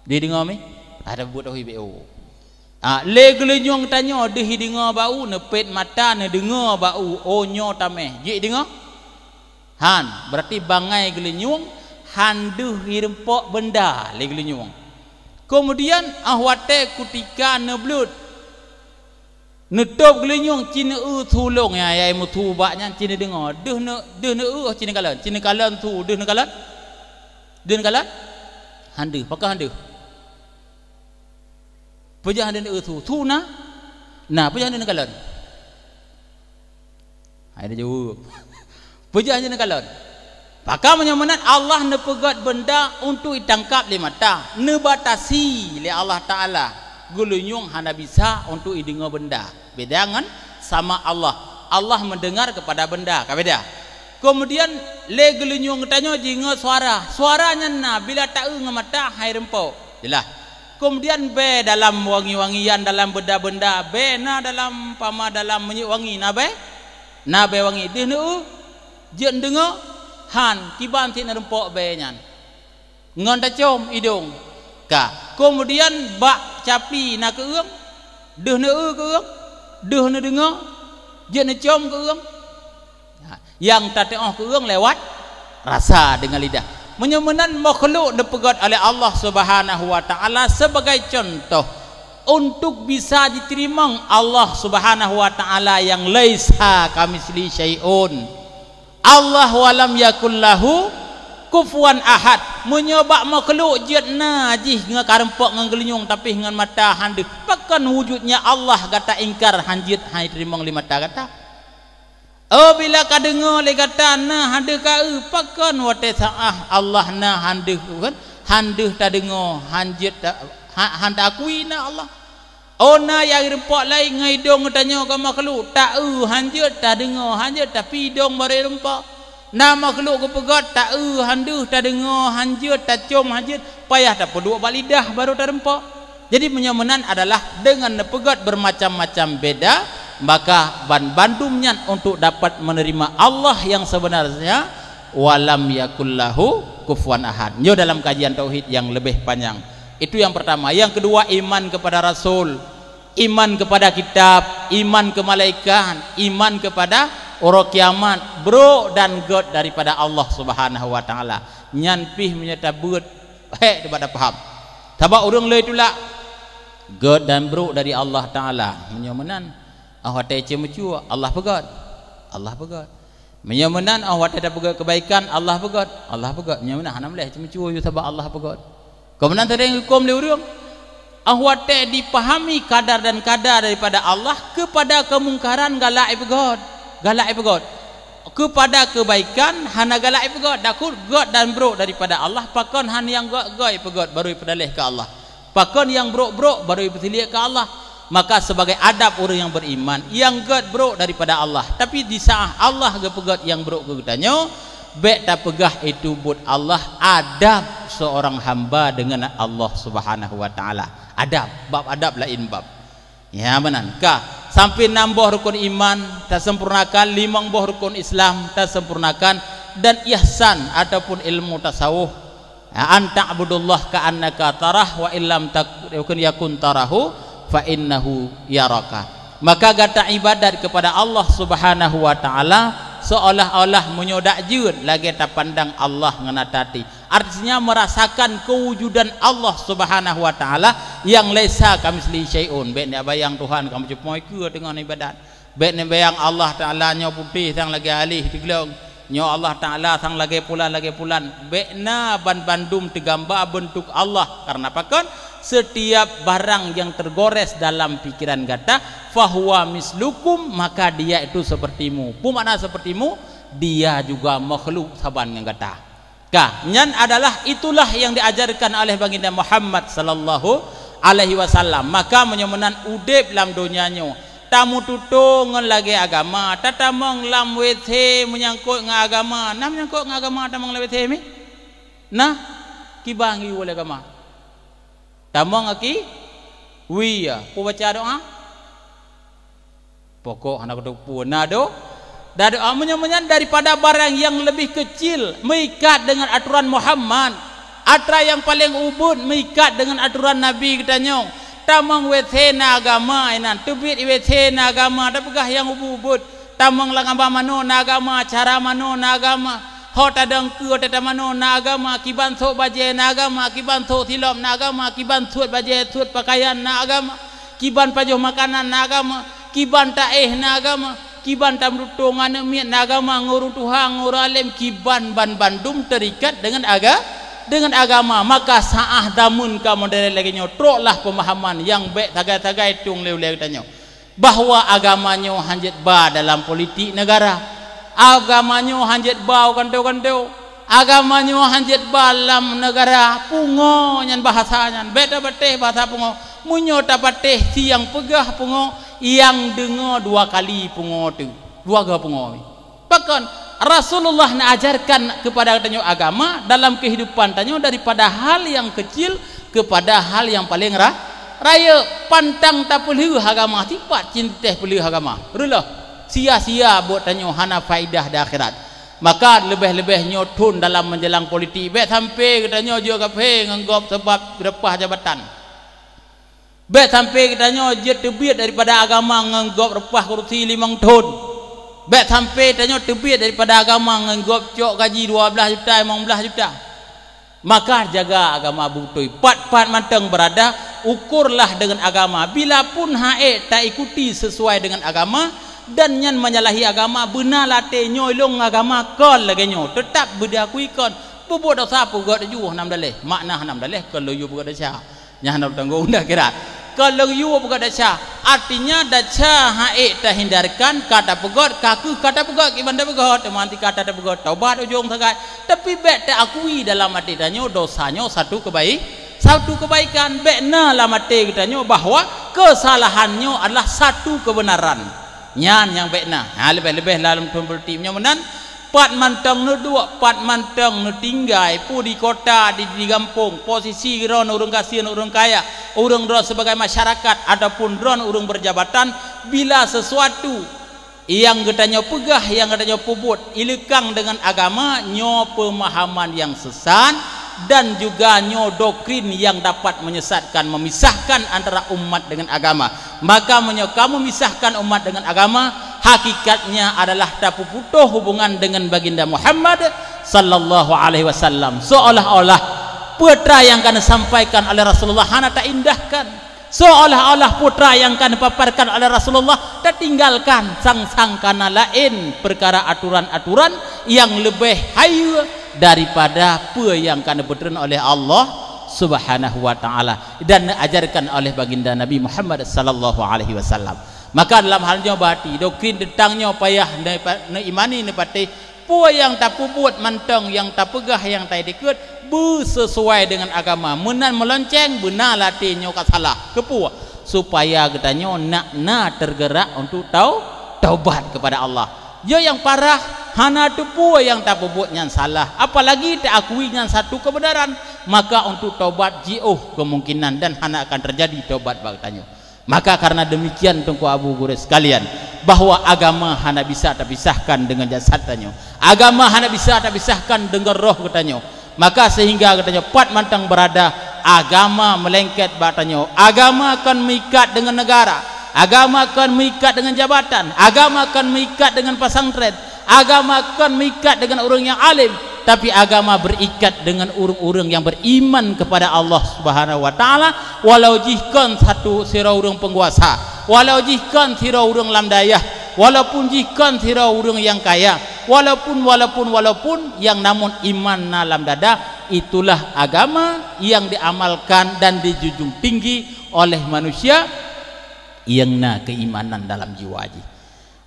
Deuh ideungoe mi? Ada buet oh ibe o. Ah, lé geulinyueng tanyoe deuh ideungoe bak u, neupet mata neudeungoe bak u, oh nyoe tameh. Jeuet ideungoe? Han, berarti bangai geulinyueng han deuh ireumpok benda lé geulinyueng. Kemudian, ah watée kutika neubleut, neutôb geulinyueng ci neu-eu thu lông ya, ya meutu bak nyan ci neudeungoe. Deuh ne-, deuh neu-eu ci neukalon, ci neukalon thu, deuh neukalon? Deuh neukalon? Han deuh, pakon han deuh? Peue jeuet han deuh neu-eu thu? Thu na? Na, peue jeuet han deuh neukalon? Hai dijaweueb. Peue jeuet han deuh neukalon? Pakon meunyoe meunan Allah neupeugét benda untuk itangkab lé mata, neubatasi lé Allah Taala. Geulinyueng hana bisa untuk ideungoe benda. Beda ngon sama Allah. Allah mendengar kepada benda, ka beda. Kemudian lé geulinyueng geutanyoe jingoe suara. Suara nyan na bila taeu ngon mata hai reumpok. Jeulaih. Kemudian bée dalam wangi-wangian, dalam benda-benda, bée na dalam pama dalam minyeuk wangi, na bée? Na bée wangi. Deuh neu-eu jeuet neudeungoe? Han, kiban cit neureumpok bée nyan. Ngon tacom idong. Ka. Kemudian bak capi na keueung, deuh neu-eu keueung, deuh neudeungoe, jeuet neucom keueung. Ha, nyang tateuoh keueung lewat rasa deungon lidah. Meunyoe meunan makhluk neupeugét oleh Allah Subhanahu wa Taala sebagai contoh untuk bisa jiteurimong Allah Subhanahu wa Taala nyang laisa kamitsli syai'un. Allah wa lam yakul lahu kufuwan ahad. Meunyoe bak makhluk jeuet na jih ngon kareumpok ngon geulinyueng tapi ngon mata han deuh, pakon wujudnya Allah gata ingkar han jeuet han jiteurimong lé mata gata? Oh, bila ka deungoe lé gata na han deuh ka eu, pakon watée saát Allah na han deuh, kan? Han deuh tadeungoe, han jeuet ta-, ha-, han taakui na Allah. Oh, na nyang reumpok laén ngon idong geutanyoe ka makhluk, taeu han jeuet, tadeungoe han jeuet, tapi idong barô reumpok. Na makhluk geupeugét taeu han deuh, tadeungoe han jeuet, tacom han jeuet, payah tapeuduek bak lidah barô tareumpok. Jadi, meunyoe meunan adalah deungon neupeugét bermacam-macam beda, maka ban-, bandum nyan untuk dapat menerima Allah yang sebenarnya, "Wa lam yakul lahu kufuwan ahad." Nyoe dalam kajian tauhid yang lebih panjang. Itu yang pertama. Yang kedua, iman kepada Rasul, iman kepada kitab, iman ke malaikat, iman kepada uroe kiamat, brok dan gét daripada Allah Subhanahu wa Taala. Nyan pih meunyoe tabeuet, hék, teuma tapaham. Sabab ureuëng le tulak, gét dan brok dari Allah Taala. Meunyoe meunan, oh watée ceumeucue, Allah peugét. Allah peugét. Meunyoe meunan, oh watée tapeugét keubaikan, Allah peugét. Allah peugét. Meunyoe meunan, hana meuleh ceumeucue, sabab Allah peugét. Kon meunan seuring hukôm lé ureuëng. Óh watée jipahami kadar dan kada daripada Allah, keupada keumungkaran galak jipeugét, galak jipeugét. Keupada keubaikan hana galak jipeugét, takot gét dan brok daripada Allah, pakon hana nyang gét-gét jipeugét baru jipeudaleh keu Allah. Pakon nyang brok-brok baru jipeusiliek keu Allah. Maka sebagai adab ureuëng nyang beriman, nyang gét brok daripada Allah. Tapi di saat Allah geupeugét nyang brok keu geutanyoe, bék tapeugah itu buet Allah, adab seorang hamba dengan Allah Subhanahu wa Taala. Adab, bab adab laén bab. Ya, meunan. Ka, sampai nam boh rukun iman tasempurnakan, limong boh rukun Islam tasempurnakan, dan ihsan ataupun ilmu tasawuf. Ya, an ta'budullah ka'annaka tarah, wa illam tak-, yakun, yakun tarahu, fa innahu yaraka. Maka gata ibadat kepada Allah Subhanahu wa Taala seolah-olah meunyoe dak jeuet lagée tapandang Allah ngon ata até. Artinya, merasakan kewujudan Allah Subhanahu wa Taala yang laisa kamitslihi syai'un. Bék neubayang Tuhan ka meucupo keue teungoh ibadat. Bék neubayang Allah Taala nyoe putéh sang lagée aléh teuglong, nyoe Allah Taala sang lagée pulan, lagée pulan. Bék na banbandum teugamba beuntuk Allah. Karena pakon? Setiap barang yang tergores dalam pikiran gata, fahuwa mislukum, maka dia itu sepertimu. Peue makna sepertimu? Dia juga makhluk saban ngon gata. Ka, nyan adalah itulah yang diajarkan oleh Baginda Muhammad sallallahu alaihi wasallam. Maka meunyoe meunan udeb lam donya nyoe, tameututoe ngon lagée agama, tatamong lam WC meunyangkot ngon agama. Na meunyangkot ngon agama tamong lam WC mi? Na, kiban geuwoe lé agama. Tamong aki, wi ya, peue baca doa? Pokok hana kuteupeu na do. Dan doa meunyoe-meunyoe daripada barang yang lebih kecil meuikat dengan aturan Muhammad, atra yang paling ubit meuikat dengan aturan Nabi geutanyoe. Tamong WC na agama inan, teubiet WC na agama, tapeugah nyang ubit-ubit. Tamong lam gamba manoe na agama, cara manoe na agama. Ho tadong keue tata manoe na agama, kiban sôk bajée na agama, kiban sôk silop na agama, kiban suet bajée suet pakaian na agama. Kiban pajoh makanan na agama, kiban taéh na agama, kiban tameututoe ngon aneuk miet na agama, ngon ureuëng tuha, ngon ureuëng além, kiban banbandum terikat dengan aga-, dengan agama. Maka saah dameun ka modern lagée nyoe, troklah peumahaman nyang bék sagai-sagai tueng lé ulée geutanyoe, bahwa agama nyoe hanjeuet ba dalam politik negara. Agama nyoe hanjeuet ba u kantô-kantô. Agama nyoe hanjeuet ba lam negara. Pungo nyan bahasa nyan. Bék tapatéh bahasa pungo. Meunyoe tapatéh si nyang peugah pungo, nyang deungoe dua kali pungo teuh. Dua ga pungo. Pakon? Rasulullah neuajarkan kepada tanyoe agama dalam kehidupan tanyoe daripada hal yang kecil kepada hal yang paling ra-, rayeuk. Pantang tapeulheueh agama, sipat cinteh peulheueh agama. Reuloh, sia-sia buet tanyoe hana faedah di akhirat. Maka leubeh-leubeh nyoe thon dalam menjelang politik, bék sampai geutanyoe jeuet kafé ngon gob sabab reupah jabatan. Bék sampai geutanyoe jeuet teubiet daripada agama ngon gob reupah kurusi limong thon. Bék sampai tanyoe teubiet daripada agama ngon gob cok gaji dua blaih juta, limong blaih juta. Maka jaga agama beutôi. Pat-pat mantong beurada, ukurlah deungon agama. Bila pun han ék taikuti sesuai deungon agama, dan nyan menyalahi agama, beuna lam até nyoe lôn agama kon lagée nyoe, teutab beudiakui kon. Peubuet desya peugét ju hana meudaléh, makna hana meudaléh kon lôn yue peugét desya. Nyan hana tanggong di akhirat. Kon lôn yue peugét desya, artinya desya han ék tahindarkan, ka tapeugét, ka kheueh ka tapeugét, kiban tapeugét, teuma até ka tapeugét, tobat ujong sagai. Tapi bék taakui dalam até tanyoe desya nyoe satu keubai-, satu keubaikan. Bék na lam até geutanyoe bahwa keusalahan nyoe adalah satu keubeunaran. Nyan nyang bék na. Ha, leubeh-leubeh lam thon politik nyoe meunan, pat mantong neuduek, pat mantong neutinggai, peue di kota, di, di gampông, posisi droen ureuëng gasien, ureuëng kaya, ureuëng droen sebagai masyarakat ataupun droen ureuëng berjabatan, bila sesuatu nyang geutanyoe peugah, nyang geutanyoe peubuet, ileukang deungon agama, nyoe peumahaman nyang sesat, dan juga nyoe doktrin nyang dapat menyesatkan, memisahkan antara umat dengan agama. Maka meunyoe kamoe misahkan umat dengan agama, hakikatnya adalah tapeuputoh hubungan dengan Baginda Muhammad sallallahu alaihi wasallam. Seolah-olah peue nyang ka disampaikan oleh Rasulullah hana taindahkan. Seolah-olah peue nyang ka dipaparkan oleh Rasulullah tatinggalkan, sang-sang kana laén peukara aturan-aturan nyang leubeh hayeue daripada peue nyang ka dipeutreun oleh Allah Subhanahu wa Ta'ala dan neuajarkan oleh Baginda Nabi Muhammad sallallahu alaihi wasallam. Maka dalam hal nyoe, bati doktrin teuntang nyoe payah neupa-, neuimani, neupatéh. Peue nyang tapeubuet mantong, nyang tapeugah, nyang taikot beusesuai deungon agama. Meunan meulonceng, beuna latée nyoe ka salah. Keupeue? Supaya geutanyoe nak na tergerak untuk tau-, taubat kepada Allah. Nyoe nyang parah, hana teupeue nyang tapeubuet nyan salah, apalagi taakui nyan satu kebenaran, maka untuk taubat jiôh kemungkinan dan hana akan terjadi taubat bak tanyoe. Maka karena demikian, Teungku Abu Gurée sekalian, bahwa agama hana bisa tapisahkan dengan jasad tanyoe, agama hana bisa tapisahkan dengan roh geutanyoe. Maka sehingga geutanyoe pat mantong berada, agama meulengket bak tanyoe. Agama kon meuikat deungon negara, agama kon meuikat deungon jabatan, agama kon meuikat deungon pesantren, agama kon meuikat deungon ureuëng nyang alim, tapi agama berikat deungon ureuëng-ureuëng nyang beriman kepada Allah Subhanahu wa Ta'ala, walau jih kon satu sidroe ureuëng peunguasa, walau jih kon sidroe ureuëng lam dayah, walaupun jih kon sidroe ureuëng nyang kaya, walaupun, walaupun, walaupun, yang namun iman na lam dada, itulah agama yang diamalkan dan dijunjung tinggi oleh manusia yang na keimanan dalam jiwa jih.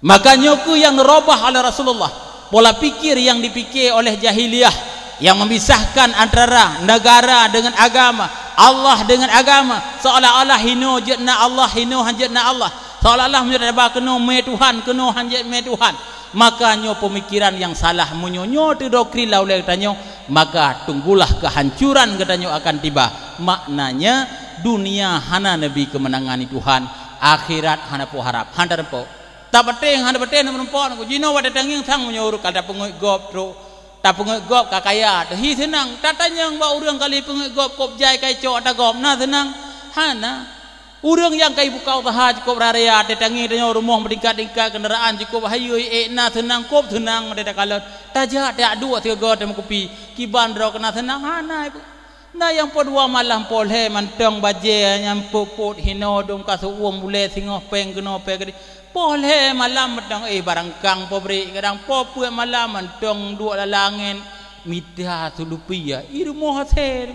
Maka nyoe keuh nyang neurubah oleh Rasulullah, pola pikir nyang dipike oleh jahiliyah yang memisahkan antara negara dengan agama, Allah dengan agama, seolah-olah hinoe jeuet na Allah, hinoe han jeuet na Allah, seolah-olah meunyoe taba keunoe mé Tuhan, keunoe han jeuet mé Tuhan. Maka nyoe peumikiran nyang salah. Meunyoe nyoe teudoktrin lam ulée geutanyoe, maka tunggulah keuhancuran geutanyoe akan tiba. Maknanya, dunia hana neubi keumeunangan di Tuhan, akhirat hana peuharab, hana reupok. Tapatéh hana patéh na meureumpok, jinoe watée tangieng sang meunyoe ureuëng ka tapeungeuet gob trok, tapeungeuet gob ka kaya, teuhi seunang. Tatanyong bak ureuëng ka lheueh peungeuet gob, kôb jai ka icok ata gob, na seunang? Hana. Ureuëng nyang ka ibuka useuha cukôb raya, watée tangieng tanyoe rumoh meutingkat-tingkat, keundaraan cukôb hayeue, ék na seunang, kôb seunang watée takalon. Tajak, tajak duek sigoe teumeukupi, kiban droe keunan seunang, hana. Na nyang po dua malam po lhée mantong bajée nyang peuet-peuet hinoe dum ka seu-uem bulée singoh péng keunoe péng keudeh. Po lhée malam mantong, eh, barangkang po brek, kadang po peuet malam mantong duek lam langét mita sulupi ya. I rumoh asée,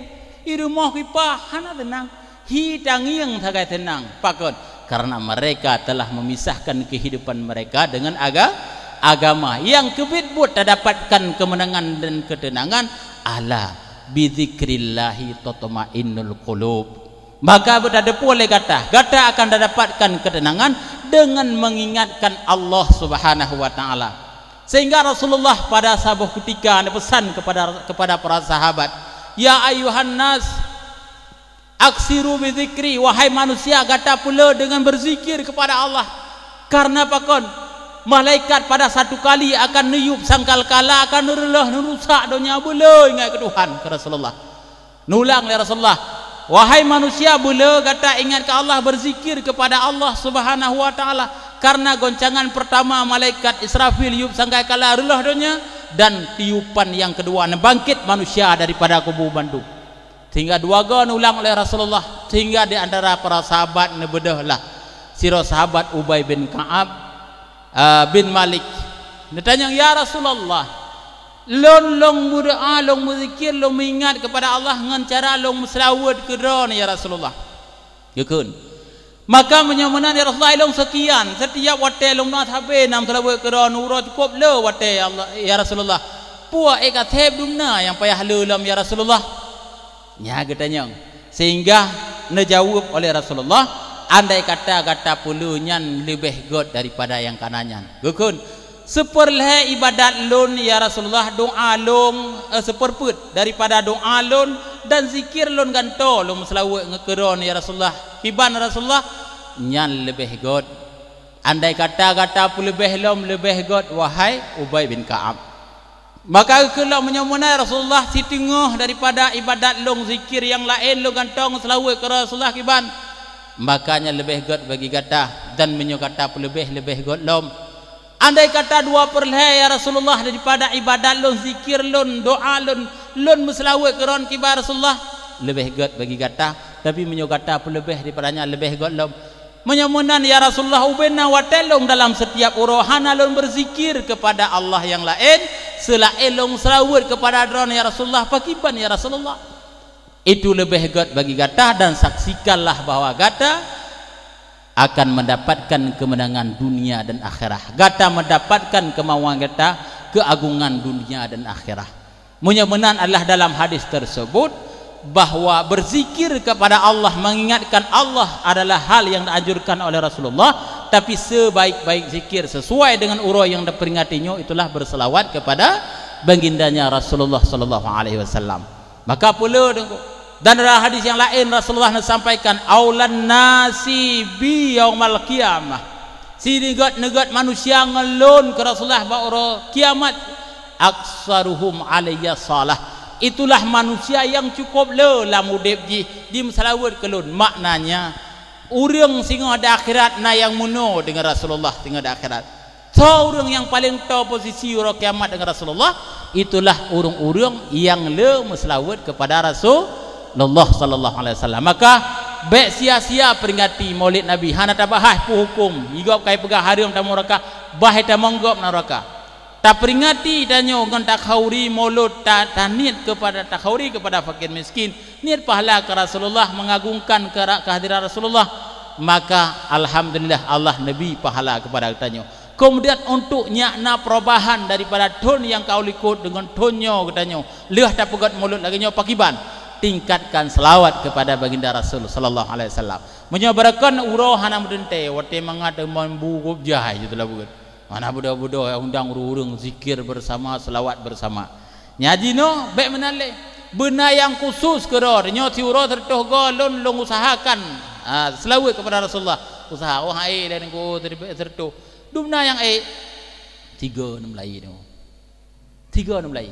i rumoh kipah hana seunang. Hi tangieng sagai seunang. Pakon? Karena mereka telah memisahkan kehidupan mereka dengan aga-, agama. Nyang keubiet buet tadapatkan keumeunangan dan keuteunangan, ala bizikrillahi tatmainnul qulub. Maka beutateupeu lé gata, gata akan tadapatkan keuteunangan deungon meungingatkan Allah Subhanahu wa Ta'ala. Sehingga Rasulullah pada saboh keutika neupeusan kepada, kepada para sahabat, "Ya ayyuhan nas, aksiru bizikri, wahai manusia, gata peule deungon beuzikir kepada Allah. Karena pakon? Malaikat pada satu kali akan neuyueb sangkakala, akan neureuloh, neurusak donya, beule ingat keu Tuhan," keu Rasulullah. Neulang lé Rasulullah, "Wahai manusia, beule gata ingat keu Allah, beuzikir kepada Allah Subhanahu wa Ta'ala. Karena goncangan pertama malaikat Israfil yueb sangkakala reuloh donya, dan tiupan nyang keudua neubangkét manusia daripada kubu bandum." Sehingga dua goe neulang oleh Rasulullah, sehingga di antara para sahabat neubeudôh lah sidroe sahabat Ubay bin Ka'ab, ah, bin Malik. Neutanyong, "Ya Rasulullah, lôn lôn meudoá, lôn meuzikir, lôn meuingat kepada Allah ngon cara lôn meuseulaweuet keu Droeneuh, ya Rasulullah." Geukheun. Maka meunyoe meunan, ya Rasulullah, ilôn seukian, setiap watée lôn na sabe na meuseulaweuet keu Droeneuh, uroe cukôp le watée, ya Allah, ya Rasulullah. Peue ék ka seb dum na nyang payah le lom, ya Rasulullah? Nyan geutanyong. Sehingga neujaweueb oleh Rasulullah, "Andai kata gata peule nyan leubeh gét daripada nyang kana nyan." Geukheun, "Seupeurlhée ibadat lôn, ya Rasulullah, doá lôn, eh, seupeurpeuet daripada doá lôn dan zikir lôn gantoe lôn meuseulaweuet ngon keu Droeneuh, ya Rasulullah." Kiban Rasulullah, "Nyan leubeh gét. Andai kata gata peuleubeh lom, leubeh gét, wahai Ubay bin Ka'ab." Maka geukheun lom, "Meunyoe meunan, ya Rasulullah, siteungoh daripada ibadat lôn, zikir nyang laén lôn gantoe meuseulaweuet keu Rasulullah, kiban?" "Maka nyan leubeh gét bagi gata, dan meunyoe gata peuleubeh, leubeh gét lom." "Andai kata dua peurlhée, ya Rasulullah, daripada ibadat lôn, zikir lôn, doá lôn, lôn meuseulaweuet keu Droeneuh, kiban Rasulullah?" "Leubeh gét bagi gata, tapi meunyoe gata peuleubeh daripada nyan, leubeh gét lom." "Meunyoe meunan, ya Rasulullah, ubena watée lôn dalam setiap uroe hana lôn beuzikir kepada Allah nyang laén seulaén lôn meuseulaweuet kepada Droeneuh, ya Rasulullah, pakiban, ya Rasulullah?" Itu leubeh gét bagi gata, dan saksikanlah bahwa gata akan mendapatkan kemenangan dunia dan akhirat. Gata mendapatkan kemauan gata, keagungan dunia dan akhirat. Meunyoe meunan adalah dalam hadis tersebut, bahwa berzikir kepada Allah, mengingatkan Allah adalah hal yang dianjurkan oleh Rasulullah, tapi sebaik-baik zikir sesuai dengan uroe yang diperingati nyoe itulah berselawat kepada baginda Rasulullah sallallahu alaihi wasallam. Maka peuleueh teungku. Dan dalam hadis yang lain Rasulullah neusampaikan, "Aulan nasi bi yaumal qiyamah." Sineugot-neugot manusia ngon lôn keu Rasulullah bak uroe kiamat, "Aksaruhum alayya salah." Itulah manusia yang cukup le lam udeb jih jimeuseulaweuet keu lôn. Maknanya, ureuëng singoh di akhirat na nyang meunoe deungon Rasulullah singoh di akhirat. Soe ureuëng nyang paleng toe posisi uroe kiamat deungon Rasulullah? Itulah ureuëng-ureuëng nyang le meuseulaweuet kepada Rasulullah sallallahu alaihi wasallam. Maka, bék sia-sia peringati Maulid Nabi, hana tabahas peue huköm, jigob ka jipeugah hareuem tamong neuraka, bah tamong gob neuraka. Taperingati tanyoe ngon takhauri mulod, ta-, taniet kepada, takhauri kepada fakir miskin, niet pahala keu Rasulullah, mengagungkan keu ra-, kehadiran Rasulullah, maka alhamdulillah Allah neubri pahala kepada geutanyoe. Kemudian untuk nyak na perubahan daripada thon nyang ka u likot deungon thon nyoe geutanyoe, lheueh tapeugét mulod lagée nyoe pakiban, tingkatkan selawat kepada baginda Rasul sallallahu alaihi wasallam. Meunyoe barokon uroe hana meudeuntée, watée mangat teuma bu gob jai jeuet teula beugét. Hana beudôh-beudôh undang ureuëng-ureuëng zikir bersama, selawat bersama. Nyan jinoe bék meunan lé. Beuna nyang khusus keudroe, nyoe siuroe sireutôh goe lôn, lôn usahakan, ah, selawat kepada Rasulullah. Usaha, oh, hai, lé nunggu sireutôh. Dum na nyang ék. Tiga enam lai tu. Tiga enam lai.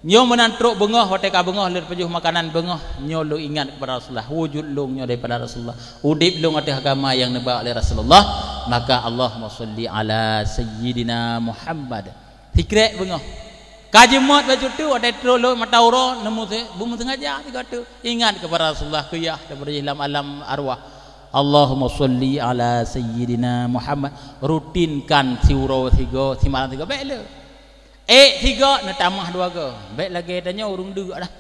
Nyoe meunan trok beungoh, watée ka beungoh lheueh pajoh makanan beungoh, nyoe lôn ingat kepada Rasulullah. Wujud lôn nyoe daripada Rasulullah. Udeb lôn ateueh agama nyang neuba oleh Rasulullah. Maka Allahumma shalli ala sayyidina Muhammad. Sikrek beungoh. Ka jeumot bacut teuk, watée trok lheueh mata uroe, neumu se-, beumeusengaja sigoe teuk. Ingat kepada Rasulullah, keuyah daripada jih lam alam arwah. Allahumma shalli ala sayyidina Muhammad. Rutinkan siuroe sigoe, simalam sigoe, bék le. Ék sigoe, neutamah dua goe. Bék lagée tanyoe ureuëng deuk dah.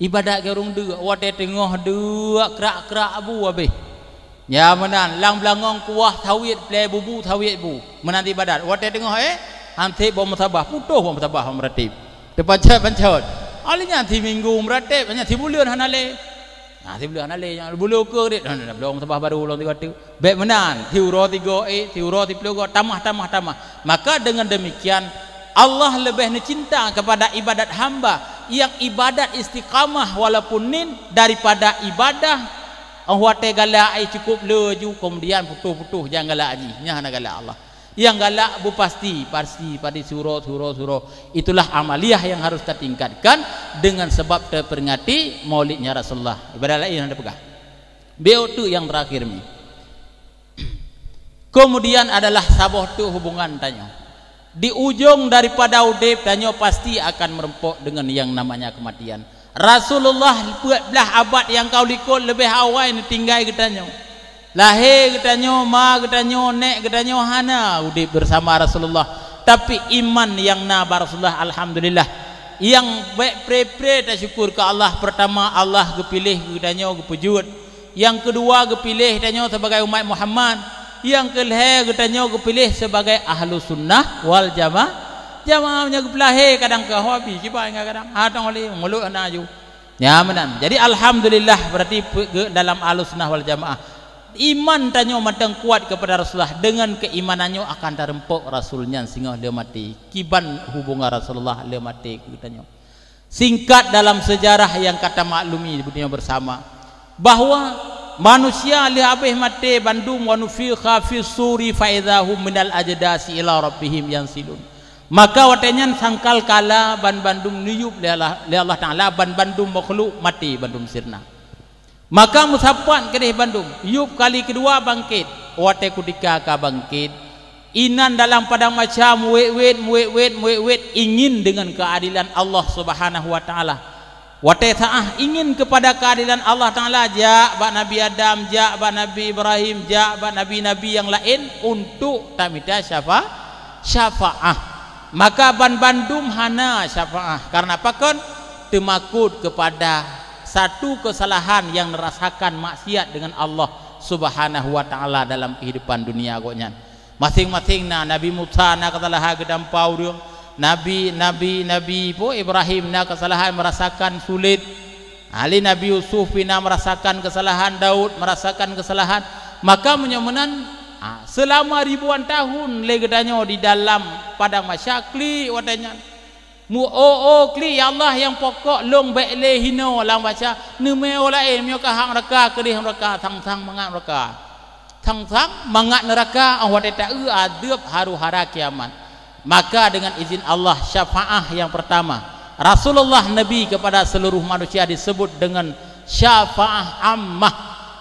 Ibadat keu ureuëng deuk, watée teungoh deuk krak-krak bu habéh. Nyan meunan, lam beulangong kuah sawiet plé bubu sawiet bu. Meunan ibadat. Watée teungoh ék, han sép boh musabah, putôh boh musabah meuratéb. Teupancot-pancot. Óh lheueh nyan siminggu meuratéb, nyan sibuleuen hana lé. Nah, sibuleuen hana lé, nyang buleuen ukeue rit, nah, nah, nah, bloe musabah barô lom tiga teuk. Bék meunan, siuroe tiga ék, siuroe siplôh goe, tamah, tamah, tamah. Maka dengan demikian, Allah leubeh neucinta kepada ibadat hamba yang ibadat istiqamah walaupun nin daripada ibadah, oh, watée galak ai cukup laju, kemudian putôh-putôh, jangan galak jih, nyan hana galak Allah. Nyang galak beupasti, pasti, pasti siuroe, siuroe, siuroe. Itulah amaliah yang harus tatingkatkan dengan sebab taperingati Maulidnya Rasulullah. Ibadat laén hana peugah. Bék teuk nyang terakhir mi. Kemudian adalah saboh teuk hubungan tanyoe. Di ujong daripada udeb tanyoe pasti akan meureumpok dengan yang namanya kematian. Rasulullah peuet blaih abad nyang ka u likot leubeh awai neutinggai geutanyoe. Lahé geutanyoe, ma geutanyoe, nék geutanyoe hana udeb bersama Rasulullah. Tapi iman nyang na bak Rasulullah, alhamdulillah. Nyang bék pre-pre tasyukur keu Allah, pertama, Allah geupiléh geutanyoe geupeujeuet. Nyang keudua, geupiléh tanyoe sibagai umat Muhammad. Nyang keulhée, geutanyoe geupiléh sibagai ahlu sunnah wal jama-, jamaah. Nyang geupeulahé kadang ka hobi, kiban kadang, ha, tong lé, mulod hana aju. Nyan meunan. Jadi, alhamdulillah, berarti pe-, ke dalam ahlu sunnah wal jamaah. Iman tanyoe mantong kuat kepada Rasulullah. Dengan keimanan nyoe akan tareumpok Rasul nyan singoh lheueh maté. Kiban hubungan Rasulullah lheueh maté keu geutanyoe. Singkat dalam sejarah nyang ka tamaklumi beutôi bersama, bahwa manusia lheueh habéh maté bandum, "Wa nufikha fis suri fa idza hum minal ajdasi ila rabbihim yansilun." Maka watée nyan sangkal kala ban bandum neuyueb lé Allah, lé Allah Taala, ban bandum makhluk maté bandum sirna. Maka meusapat keudeh bandum, yub kali keudua bangkét. Watée kutika ka bangkét, inan dalam padang mahsyar meuwét-wét, meuwét-wét, meuwét-wét, ingin deungon keuadelan Allah Subhanahu wa Taala. Watée saah ingin keupada keuadelan Allah Taala, jak bak Nabi Adam, jak bak Nabi Ibrahim, jak bak nabi-nabi nyang laén untuk tamita syafa-, syafaah. Maka ban bandum hana syafaah. Karena pakon? Teumakot keupada satu kesalahan yang merasakan maksiat dengan Allah Subhanahu wa Taala dalam kehidupan dunia gobnyan. Maséng-maséng na, Nabi Musa na keusalahan geutampa ureuëng, Nabi, Nabi, Nabi po Ibrahim na keusalahan, merasakan sulit. Ali Nabi Yusuf pih na merasakan keusalahan, Daud merasakan keusalahan. Maka meunyoe meunan, ha, seulama ribuan tahun lé geutanyoe di dalam padang mahsyar klik watée nyan. Mu-, oh, oh, klik, ya Allah, nyang pokok lôn bék lé hino lam baca, neumé oh laén, meunyoe ka hak neuraka, keudeh neuraka, sang-sang mangat neuraka. Sang-sang mangat neuraka, oh watée taeu azeub haru-hara kiamat. Maka dengan izin Allah, syafaah yang pertama Rasulullah Nabi kepada seluruh manusia disebut dengan syafaah ammah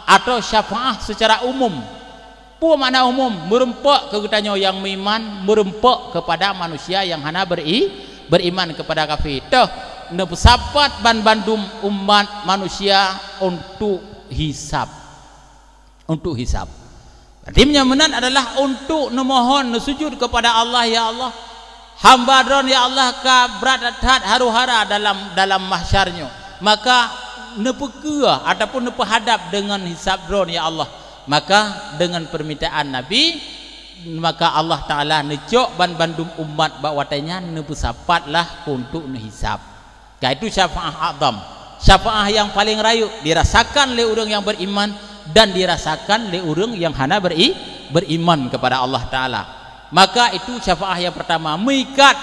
atau syafaah secara umum. Peue makna umum? Meurumpok keu geutanyoe nyang meuiman, meurumpok keupada manusia nyang hana beri-, beriman keupada kafé. Toh, neupeusapat banbandum umat manusia untuk hisab. Untuk hisab. Berarti meunyoe meunan adalah untuk neumohon, neusujud keupada Allah, "Ya Allah, hamba droen, ya Allah, ka brat that haru-hara dalam, dalam mahsyar nyoe." Maka neupeukeue ataupun neupeuhadab deungon hisab droen, ya Allah. Maka deungon permintaan Nabi, maka Allah Taala neucok banbandum umat bak watée nyan, neupeusapatlah untuk neuhisab. Ka itu syafaah a'zam, syafaah yang paling rayeuk dirasakan lé ureuëng yang beriman dan dirasakan lé ureuëng yang hana beri-, beriman kepada Allah Taala. Maka itu syafaah yang pertama, meuikat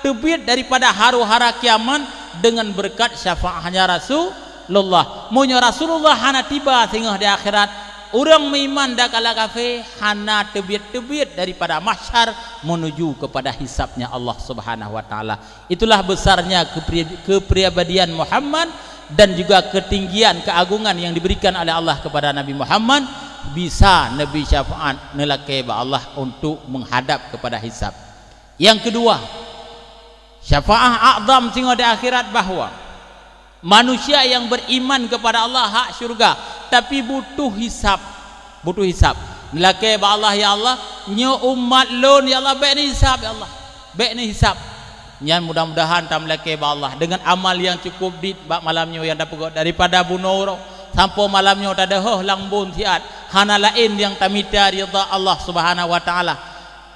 teubiet daripada haru-hara kiamat dengan berkat syafaahnya Rasulullah. Meunyoe Rasulullah hana tiba singoh di akhirat, ureuëng meuiman dan kala kafé hana teubiet-teubiet daripada mahsyar menuju kepada hisabnya Allah Subhanahu wa Taala. Itulah besarnya kepri-, kepribadian Muhammad dan juga ketinggian keagungan yang diberikan oleh Allah kepada Nabi Muhammad, bisa Nabi syafaat neulakée bak Allah untuk menghadap kepada hisab. Yang kedua, syafaah a'zam singoh di akhirat bahwa manusia yang beriman kepada Allah hak syurga, tapi butuh hisab. Butuh hisab. Neulakée bak Allah, "Ya Allah, nyoe umat lôn, ya Allah, bék neuhisab, ya Allah. Bék neuhisab." Nyan mudah-mudahan tameulakée bak Allah deungon amal nyang cukup dit bak malam nyoe nyang tapeugét daripada bunoe uroe sampoe malam nyoe tadeuhôh lam bun siat, hana laén nyang tamita ridha Allah Subhanahu wa Taala.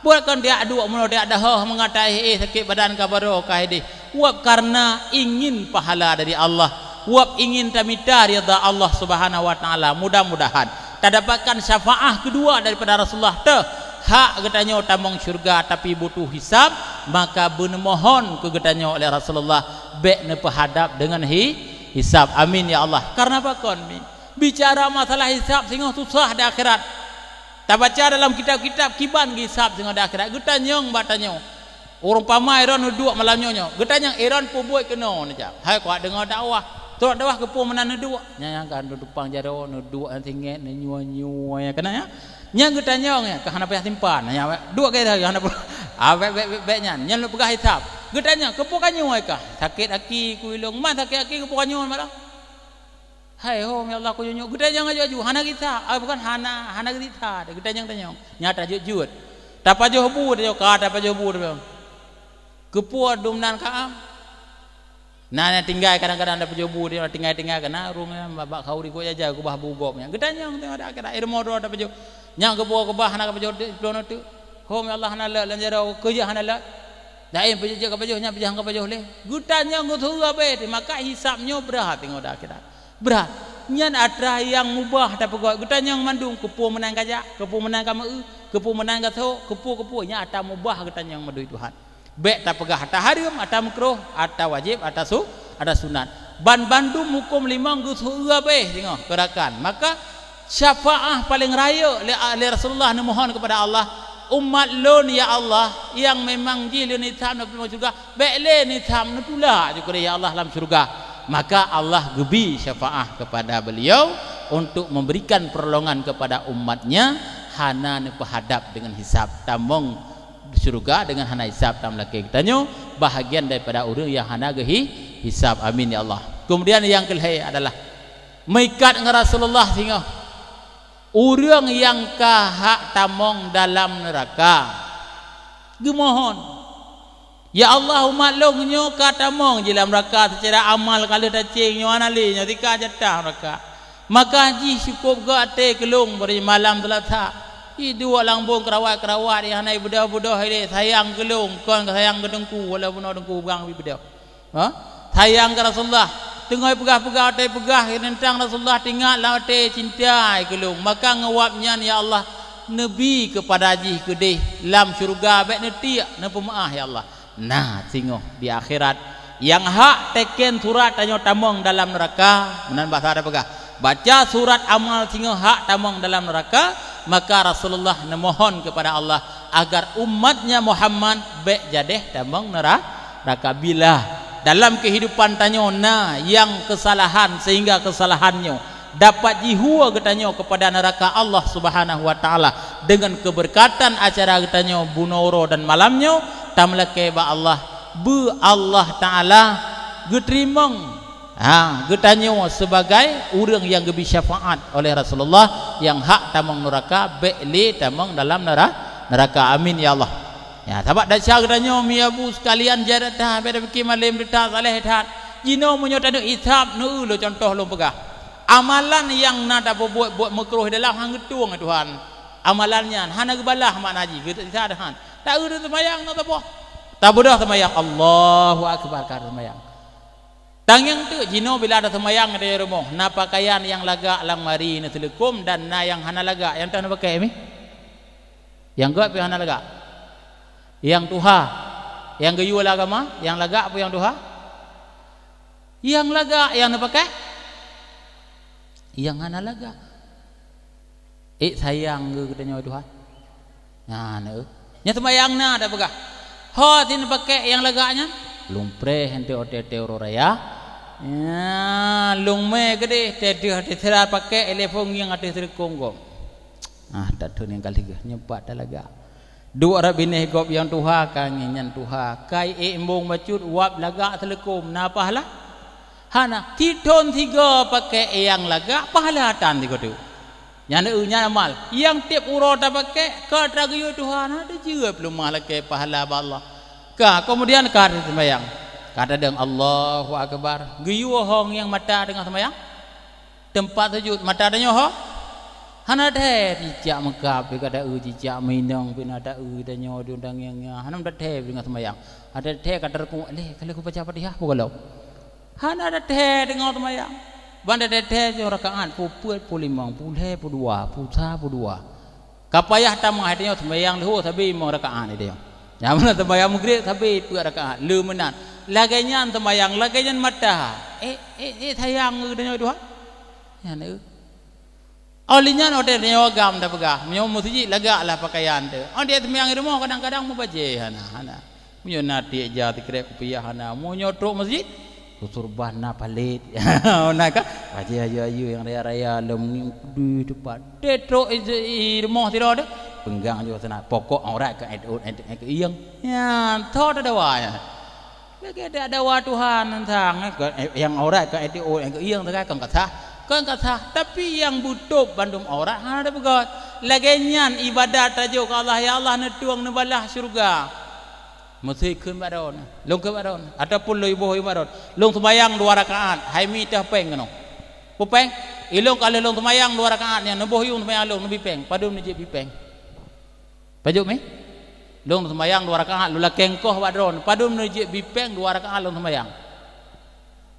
Buet kon tiak duek meunyoe tiak deuhôh meungatai éh sakét badan ka baroe ka idéh. Uap karena ingin pahala dari Allah. Uap ingin tamita ridha Allah Subhanahu wa Taala. Mudah-mudahan tadapatkan syafaah kedua daripada Rasulullah teuh. Hak geutanyoe tamong syurga tapi butuh hisab, maka beuneumohon keu geutanyoe oleh Rasulullah bék neupeuhadab deungon hi-, hisab. Amin ya Allah. Karena pakon mi? Bicara masalah hisab singoh susah di akhirat. Tabaca dalam kitab-kitab kiban geuhisab singoh di akhirat. Geutanyong bak tanyoe. Ureuëng pama Iron neuduek malam nyoe nyoe. Geutanyong Iron peubuet keunoe neujak. Hai kuat deungoe dakwah. Trok dakwah keupeue meunan neuduek? Nyang, nyang ka neutupang jaroe, neuduek nyang singét, neunyue-nyue nyang keunan nyan. Nyang geutanyong nyan ka hana payah simpan. Nyang duek keu hana payah. Ah, bék, bék, bék, bék nyan. Nyan lôn peugah hisab. Geutanyong, "Keupeue ka nyue kah? Sakét aki ku ilong." "Ma sakét aki keupeue ka nyue malam?" "Hai ho, ya Allah, ku nyunyuk." Geutanyong aju-aju, hana gisa, ah, bukan hana, hana gisa, geutanyong-tanyong. Nyata jeuet-jeuet. Tapajoh bu, tanyoe ka tapajoh bu, tanyoe. "Keupeue dum nan ka am?" Nah, nah, tinggai kadang-kadang tapajoh bu, tanyoe tinggai-tinggai keunan, rung nyan, bak, bak khauri kok jaja, kubah bu gob nyan. Geutanyong, tanyoe ada akhirat, ilmu droe tapajoh. Nyang keupeue keubah hana kapajoh di, di, di, "Ho, ya Allah, hana lé, lam jaroe, keu jih hana lé." Laén peujeuet ka pajoh, nyan peujeuet ka pajoh lé. Geutanyong geuseueu abéh, maka hisab nyoe brat teungoh di akhirat. Brat. Nyan atra nyang mubah tapeugah. Geutanyong mandum, keupeue meunan ka jak, keupeue meunan ka meu-eu, keupeue meunan ka tho, keupeue-keupeue, nyan atra mubah geutanyong meudui Tuhan. Bék tapeugah atra hareuem, atra meukruh, atra wajéb, atra su-, atra sunat. Ban bandum huköm limong geuseueu abéh teungoh keurakan. Maka syafaah paleng rayeuk lé, lé Rasulullah neumohon keupada Allah, "Umat lôn, ya Allah, nyang memang jih lôn hisab neupeuleumoh syeuruga, bék lé neuhisab, neutulak ju keudeh, ya Allah, lam syeuruga." Maka Allah geubi syafaah keupada beliau untuk memberikan pertolongan keupada umat-Nya hana neupeuhadab deungon hisab. Tamong syeuruga deungon hana hisab, tameulakée geutanyoe bahagian daripada ureuëng nyang hana geuhi-, hisab. Amin, ya Allah. Kemudian nyang keulhée adalah meuikat ngon Rasulullah singoh. Ureuëng nyang ka hak tamong dalam neuraka geumohon, Ya Allah, umat lôn nyoe ka tamong jilam raka seucara amal ka lheueh taceng nyoe hana lé nyoe tika jatah raka. Maka jih syukob geuh até keu lôn bari malam Seulasa. Iduek lam bông keurawat-keurawat nyang hana ibeudoh-beudoh ilée sayang keu lôn kon sayang keu teungku walaupun teungku bang ibeudoh. Ha? Sayang keu Rasulullah. Teungoh peugah-peugah watée peugah teuntang Rasulullah teuingat lam até cinta keu lôn. Maka ngon wab nyan ya Allah neubi keupada jih keudeh lam syeuruga bék neutiek neupeumeuáh ya Allah. Na singoh di akhirat nyang hak teken surat tanyoe tamong dalam neuraka meunan basa tapeugah baca surat amal singoh hak tamong dalam neuraka. Maka Rasulullah neumohon keupada Allah agar umatnya Muhammad bék jadeh tamong neura- raka bila dalam keuhidupan tanyoe na nyang keusalahan sehingga keusalahan nyoe dapat jihue geutanyoe keupada neuraka Allah Subhanahu wa Taala deungon keubeureukatan acara geutanyoe bunoe uroe dan malam nyoe tameulakée bak Allah beu Allah Taala geuteurimong ha geutanyoe sibagai ureuëng nyang geubri syafaat oleh Rasulullah nyang hak tamong neuraka bék lé tamong dalam neura- neuraka amin ya Allah. Ya, sabab desya geutanyoe mi abu sekalian jai that beda pike malem that saleh that. Jinoe meunyoe taneuk hisab neu lo contoh lôn peugah. Amalan nyang na tapubuet buet meukroh dalam han geutueng Tuhan. Amalan nyan hana geubalah makna jih geuta han. Tak eu teumayang na taboh. Tabodoh teumayang Allahu akbar ka teumayang. Tangiang teuk jinoe bila ada teumayang di rumoh na pakaian nyang lagak lam mari na teuleukom dan na nyang hana lagak nyang tah na pakai mi. Nyang gét pih hana lagak. Nyang tuha, nyang geuyue lé agama, nyang lagak peue nyang tuha? Nyang lagak nyang neupakai. Nyang hana lagak. Ék sayang geutanyoe Tuhan. Nyan eu. Nyang seumayang na dak peugah. Ho tin pakai nyang lagak nyan. Lumpreh ente ote-ote uroe raya. Ya, lung mé geudeh teuh teuh sira pakai telepon ngieng ateueh teuleukom gob. Ah, tak thon nyang ka lheueh nyoe pat talagak. Duek rot binéh gob nyang tuha ka ngieng nyan tuha. Kai ék embong bacut wab lagak teuleukom na pahala? Hana. Tithon sigoe pakai nyang lagak pahala tan sigoe teuk. Nyan eu nyan amal. Nyang tieb uroe tapakai ka tageuyue tuha na teujeuet peuleumah lakée pahala bak Allah. Ka keumudian ka teuseumbayang. Ka tadong Allahu Akbar. Geuyue hong nyang mata teungoh seumbayang. Teumpat sujud mata tanyoe ho hana thèe cicak meukab pih ka taeu cicak meuinong pih na taeu tanyoe di undang nyang hana meudathèe pih teungoh seumayang. Hana thèe ka teureukuk leh ka lheueh kubaca Fatihah peue gohlom. Hana thèe teungoh seumayang. Ban thèe-thèe nyoe rakaat peuet, peuet, peuet limong, peuet lhèe, peuet dua, peuet sa, peuet dua. Ka payah tamah tanyoe seumayang leuhô sabe limong rakaat tanyoe. Nyang mana seumayang Maghrib sabe peuet rakaat le meunan. Lagèe nyan seumayang, lagèe nyan mata. Eh, eh, eh sayang tanyoe Tuhan. Nyan eu. Óh lheueh nyan watèe tanyoe agam tapeugah, meunyoe meuseujid lagak lah pakaian teuh. Óh lheueh seumayang di rumoh kadang-kadang meubajèe hana, hana. Meunyoe na tiek ja sikrek kupiah hana, meunyoe trok meuseujid, susurban na palét. Na ka bajèe ayeue-ayeue nyang raya-raya lom di teumpat. Teutrok i, i rumoh sidroe teuh, peunggang jih sana. Pokok aurat ka étôt étôt keu iyeng. Nyan tho tadawa nyan. Lagèe dak dawa Tuhan nyan sang, eh, nyang aurat ka étôt nyang keu iyeng sagai kon ka sah. Kon ka sah, tapi nyang beutôb bandum aurat hana tapeugöt. Lagèe nyan ibadat tajok keu Allah, ya Allah neutueng neubalah syeuruga. Meuseue kheun bak droeneuh, lôn kheun bak droeneuh, ataupun lôn iboh bak droeneuh. Lôn seumayang dua rakaat, hai mi teuh péng keunoe. Peue péng? Ilôn ka lheueh lôn seumayang dua rakaat nyan, neuboh yum seumayang lôn, neubi péng. Padum neujeuet bi péng? Pajoh mi? Lôn seumayang dua rakaat, lôn lakèe engkoh bak droeneuh. Padum neujeuet bi péng dua rakaat lôn seumayang?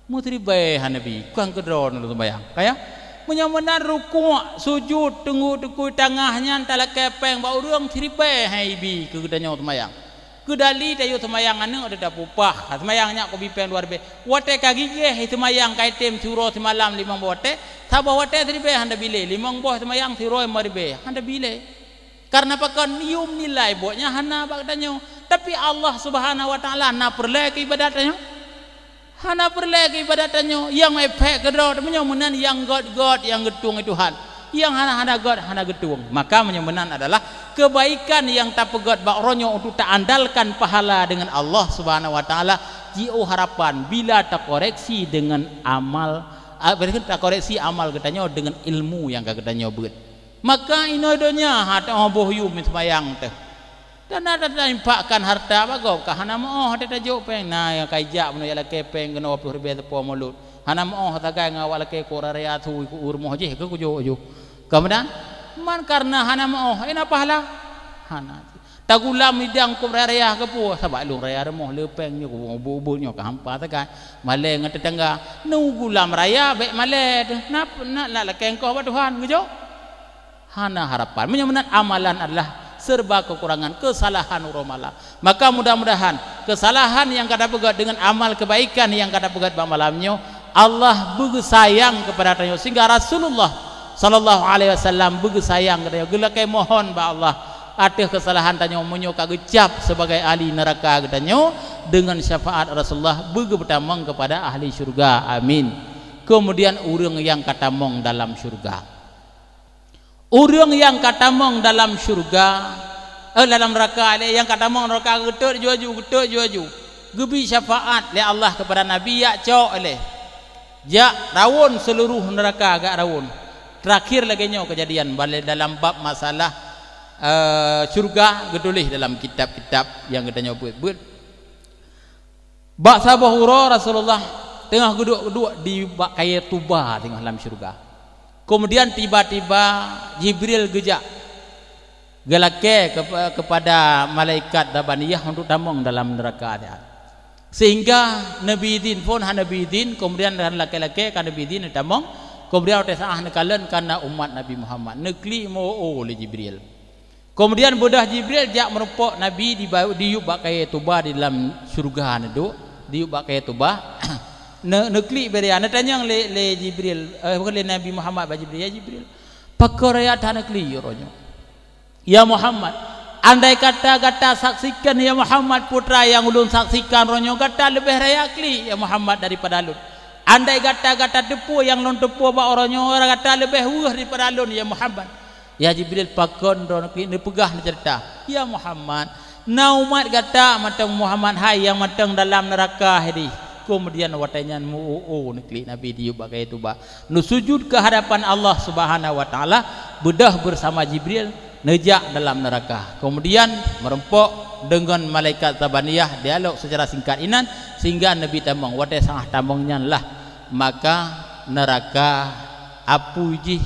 Meusiribèe hana bi, kon keu droeneuh lôn seumayang. Ka ya? Meunyoe meunan rukuk, sujud, teungoh teukui tangah nyan talakèe péng bak ureueng, siribèe han ibi keu geutanyoe seumayang. Keu dali tayue seumayang aneuk teutab upah, seumayang nyak kubi péng dua ribèe. Watèe ka gigèh seumayang ka item siuroe simalam limong boh watèe, saboh watèe siribèe han tabi lé, limong boh seumayang siuroe limong ribèe han tabi lé. Kareuna pakon? Yum nilai buet nyan hana bak geutanyoe. Tapi Allah Subhanahu wa Taala na peureulèe keu ibadat tanyoe? Hana peureulèe keu ibadat tanyoe. Nyang efek keudroe meunyoe meunan nyang göt-göt nyang geutueng Tuhan. Nyang hana-hana göt hana geutueng. Maka meunyoe meunan adalah keubaikan nyang tapeugöt bak uroe nyoe untuk taandalkan pahala deungon Allah Subhanahu wa Taala, jiôh harapan bila takoreksi deungon amal, ah, takoreksi amal geutanyoe deungon ilmu nyang ka geutanyoe beuet. Maka inoe donya ha teu'oh boh yum seumayang teuh. Dan na tainfakkan harta bak gob ka hana meu'oh, watèe tajok péng, na nyang ka ijak bunoe jak lakèe péng keunoe dua ploh ribèe sapo mulod. Hana meu'oh sagai ngon awak lakèe keu raya-raya su, keu u rumoh jih keu kujok ju. Keumudian, man kareuna hana meu'oh, eh, na pahala? Hana. Tagulam idang keu raya-raya keupeue? Sabab lôn raya rumoh le péng nyoe, ubit-ubit nyoe ka hampa sagai. Malèe ngon teutangga, neugulam raya bèk malèe teuh. Na, na, na lakèe engkoh bak Tuhan, geujok? Hana harapan. Meunyoe meunan amalan adalah serba kekurangan, kesalahan uroe malam. Maka mudah-mudahan kesalahan nyang ka tapeugèt deungon amal kebaikan nyang ka tapeugèt bak malam nyoe, Allah beugeusayang keupada tanyoe sehingga Rasulullah sallallahu alaihi wasallam beugeusayang keu tanyoe. Geulakèe mohon bak Allah ateueh kesalahan tanyoe meunyoe ka geucap sebagai ahli neuraka geutanyoe deungon syafaat Rasulullah beugeupeutamong keupada ahli syurga. Amin. Keumudian ureueng nyang ka tamong dalam syurga. Ureueng nyang ka tamong dalam syurga, eh, dalam neuraka, lé nyang ka tamong neuraka geutot ju-aju, geutot ju-aju. Geubri syafaat lé Allah keupada Nabi, jak cok lé. Jak rawon seuluruh neuraka, jak rawon. Teurakhir lagèe nyoe keujadian bak lé dalam bab masalah, eh, syurga geutuléh dalam kitab-kitab nyang geutanyoe beuet-beuet. Bak saboh uroe Rasulullah teungoh geuduek-duek di bak kayèe Tuba teungoh lam syeuruga. Keumudian tiba-tiba Jibril geujak geulakèe keup-, keupada malaikat Zabaniyah untuk tamong dalam neuraka nyan. Sehingga neubi idhin phon hana neubi idhin, keumudian hana lakèe-lakèe ka neubi idhin neutamong, keumudian watèe saah neukalon kana umat Nabi Muhammad, neuklik meu-o lé Jibril. Keumudian beudôh Jibril jak meurumpok Nabi di ba-, diyueb bak kayèe Tuba di lam syeuruga neuduek, diyueb bak kayèe Tuba. Ne-, neuklik bak raya, neutanyong lé, lé Jibril, eh, bukan lé Nabi Muhammad bak Jibril, "Ya Jibril, pakon raya that neuklik uroe nyoe?" "Ya Muhammad, andai kata gata saksikan, ya Muhammad, peue treuk nyang ulôn saksikan uroe nyoe, gata leubeh raya klik, ya Muhammad, daripada lôn. Andai gata, gata teupeue nyang lôn teupeue bak uroe nyoe, gata leubeh weueh daripada lôn, ya Muhammad." "Ya Jibril, pakon droeneuh klik?" Neupeugah neuceurita, "Ya Muhammad, na umat gata mantong Muhammad hai nyang mantong dalam neuraka hidih." Keumudian watèe nyan meu-o-o neuklik Nabi diyueb bak kayèe Tuba. Neusujud keu hadapan Allah Subhanahu wa Taala, beudôh beusama Jibril neujak dalam neuraka. Keumudian meurumpok deungon malaikat Zabaniyah dialog seucara singkat inan sehingga Nabi tamong. Watèe saah tamong nyan lah, maka neuraka apui jih.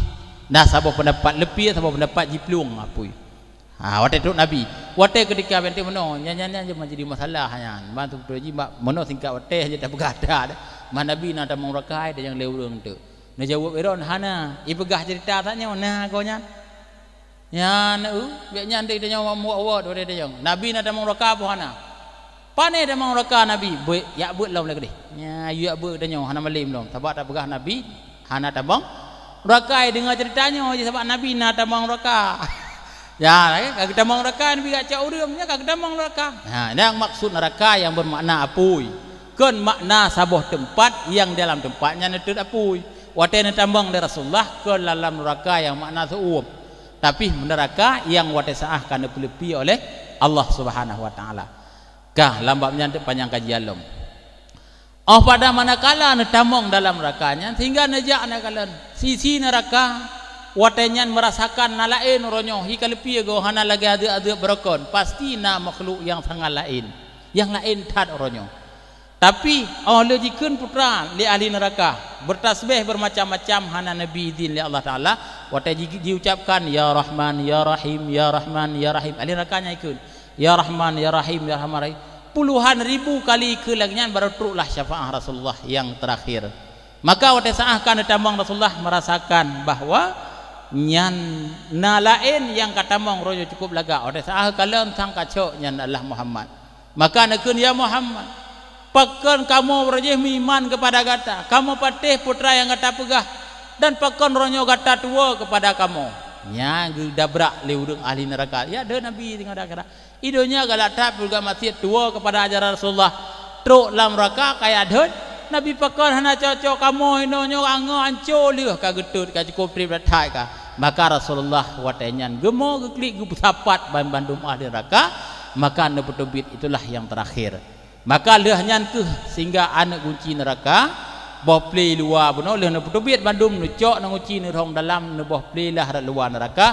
Na saboh peundapat leupie, saboh peundapat jiplueng apui. Ha, watèe trok Nabi. Watèe keutika bèk meunoe, nyan, nyan, nyan jadi masalah nyan. Ban tu beutôi jih bak meunoe singkat watèe hana tapeugah that. Man Nabi na tamong neuraka, tanyong lé ureueng teuk. Neujaweueb Iron, "Hana." Ipeugah ceurita that nyoe, na goe nyan. Nyan, eu, bèk nyan deh tanyong muak-muak watèe tanyong. Nabi na tamong neuraka peue hana? Pane tamong neuraka Nabi, beuet, jak beuet lom lagèe deh. Nya, yue jak beuet tanyoe hana malém lom. Sabab tapeugah Nabi hana tamong neuraka, deungoe ceurita nyoe jih sabab Nabi na tamong neuraka. Ya, eh, ka geutamong neuraka Nabi jak cok ureueng, nya ka geutamong neuraka. Ha, nyang maksud neuraka nyang beumakna apui. Kon makna saboh teumpat nyang dalam teumpat nyan neuteuet apui. Watèe neutamong lé Rasulullah kon lam neuraka nyang makna seuuem. Tapi neuraka nyang watèe saah ka neupeuleupi oleh Allah Subhanahu wa Taala. Ka, lam bab nyan teuk panyang kajian lom. Óh pada manakala neutamong dalam neuraka nyan, sehingga neujak neukalon sisi neuraka, watèe nyan meurasakan na laén uroe nyoe, hi ka leupie goe hana lagèe azeub-azeub beurokon, pasti na makhluk nyang sangat laén, nyang laén that uroe nyoe. Tapi, óh lheueh jikheun putra lé ahli neuraka, beutasbeh beumacam-macam hana neubi idhin lé Allah Taala, watèe ji-, jiucapkan, "Ya Rahman, Ya Rahim, Ya Rahman, Ya Rahim," ahli neuraka nyan jikheun. Ya Rahman, Ya Rahim, Ya Rahman, Rahim. Puluhan ribu kali keu lagèe nyan baru troklah syafaat Rasulullah nyang teurakhir. Maka watèe saah ka neutamong Rasulullah meurasakan bahwa nyan na laén nyang ka tamong uroe nyoe cukôp lagak. Watèe saah kalon sang kacok nyan adalah Muhammad. Maka neukheun, "Ya Muhammad, pakon kamoe uroe jih meuiman keupada gata? Kamoe patéh peue treuk nyang gata peugah, dan pakon uroe nyoe gata tuwoe keupada kamoe?" Nyan geudabrak lé ureueng ahli neuraka. Ya deuh Nabi singoh dakara. I donya galak that peugah maksiet tuwoe keupada ajaran Rasulullah. Trok lam neuraka kaya dheun. Nabi pakon hana cocok kamoe inoe nyoe angoe anco lheueh ka geutot ka cukôp trép that-that ka. Maka Rasulullah watèe nyan geumo geuklik geupeusapat ban bandum ahli neuraka, maka neupeuteubiet itulah nyang teurakhir. Maka lheueh nyan keuh sehingga aneuk gunci neuraka, boh plé luwa bunoe lheueh neupeuteubiet bandum neucok ngon gunci neurhong dalam neuboh plé lah rot luwa neuraka.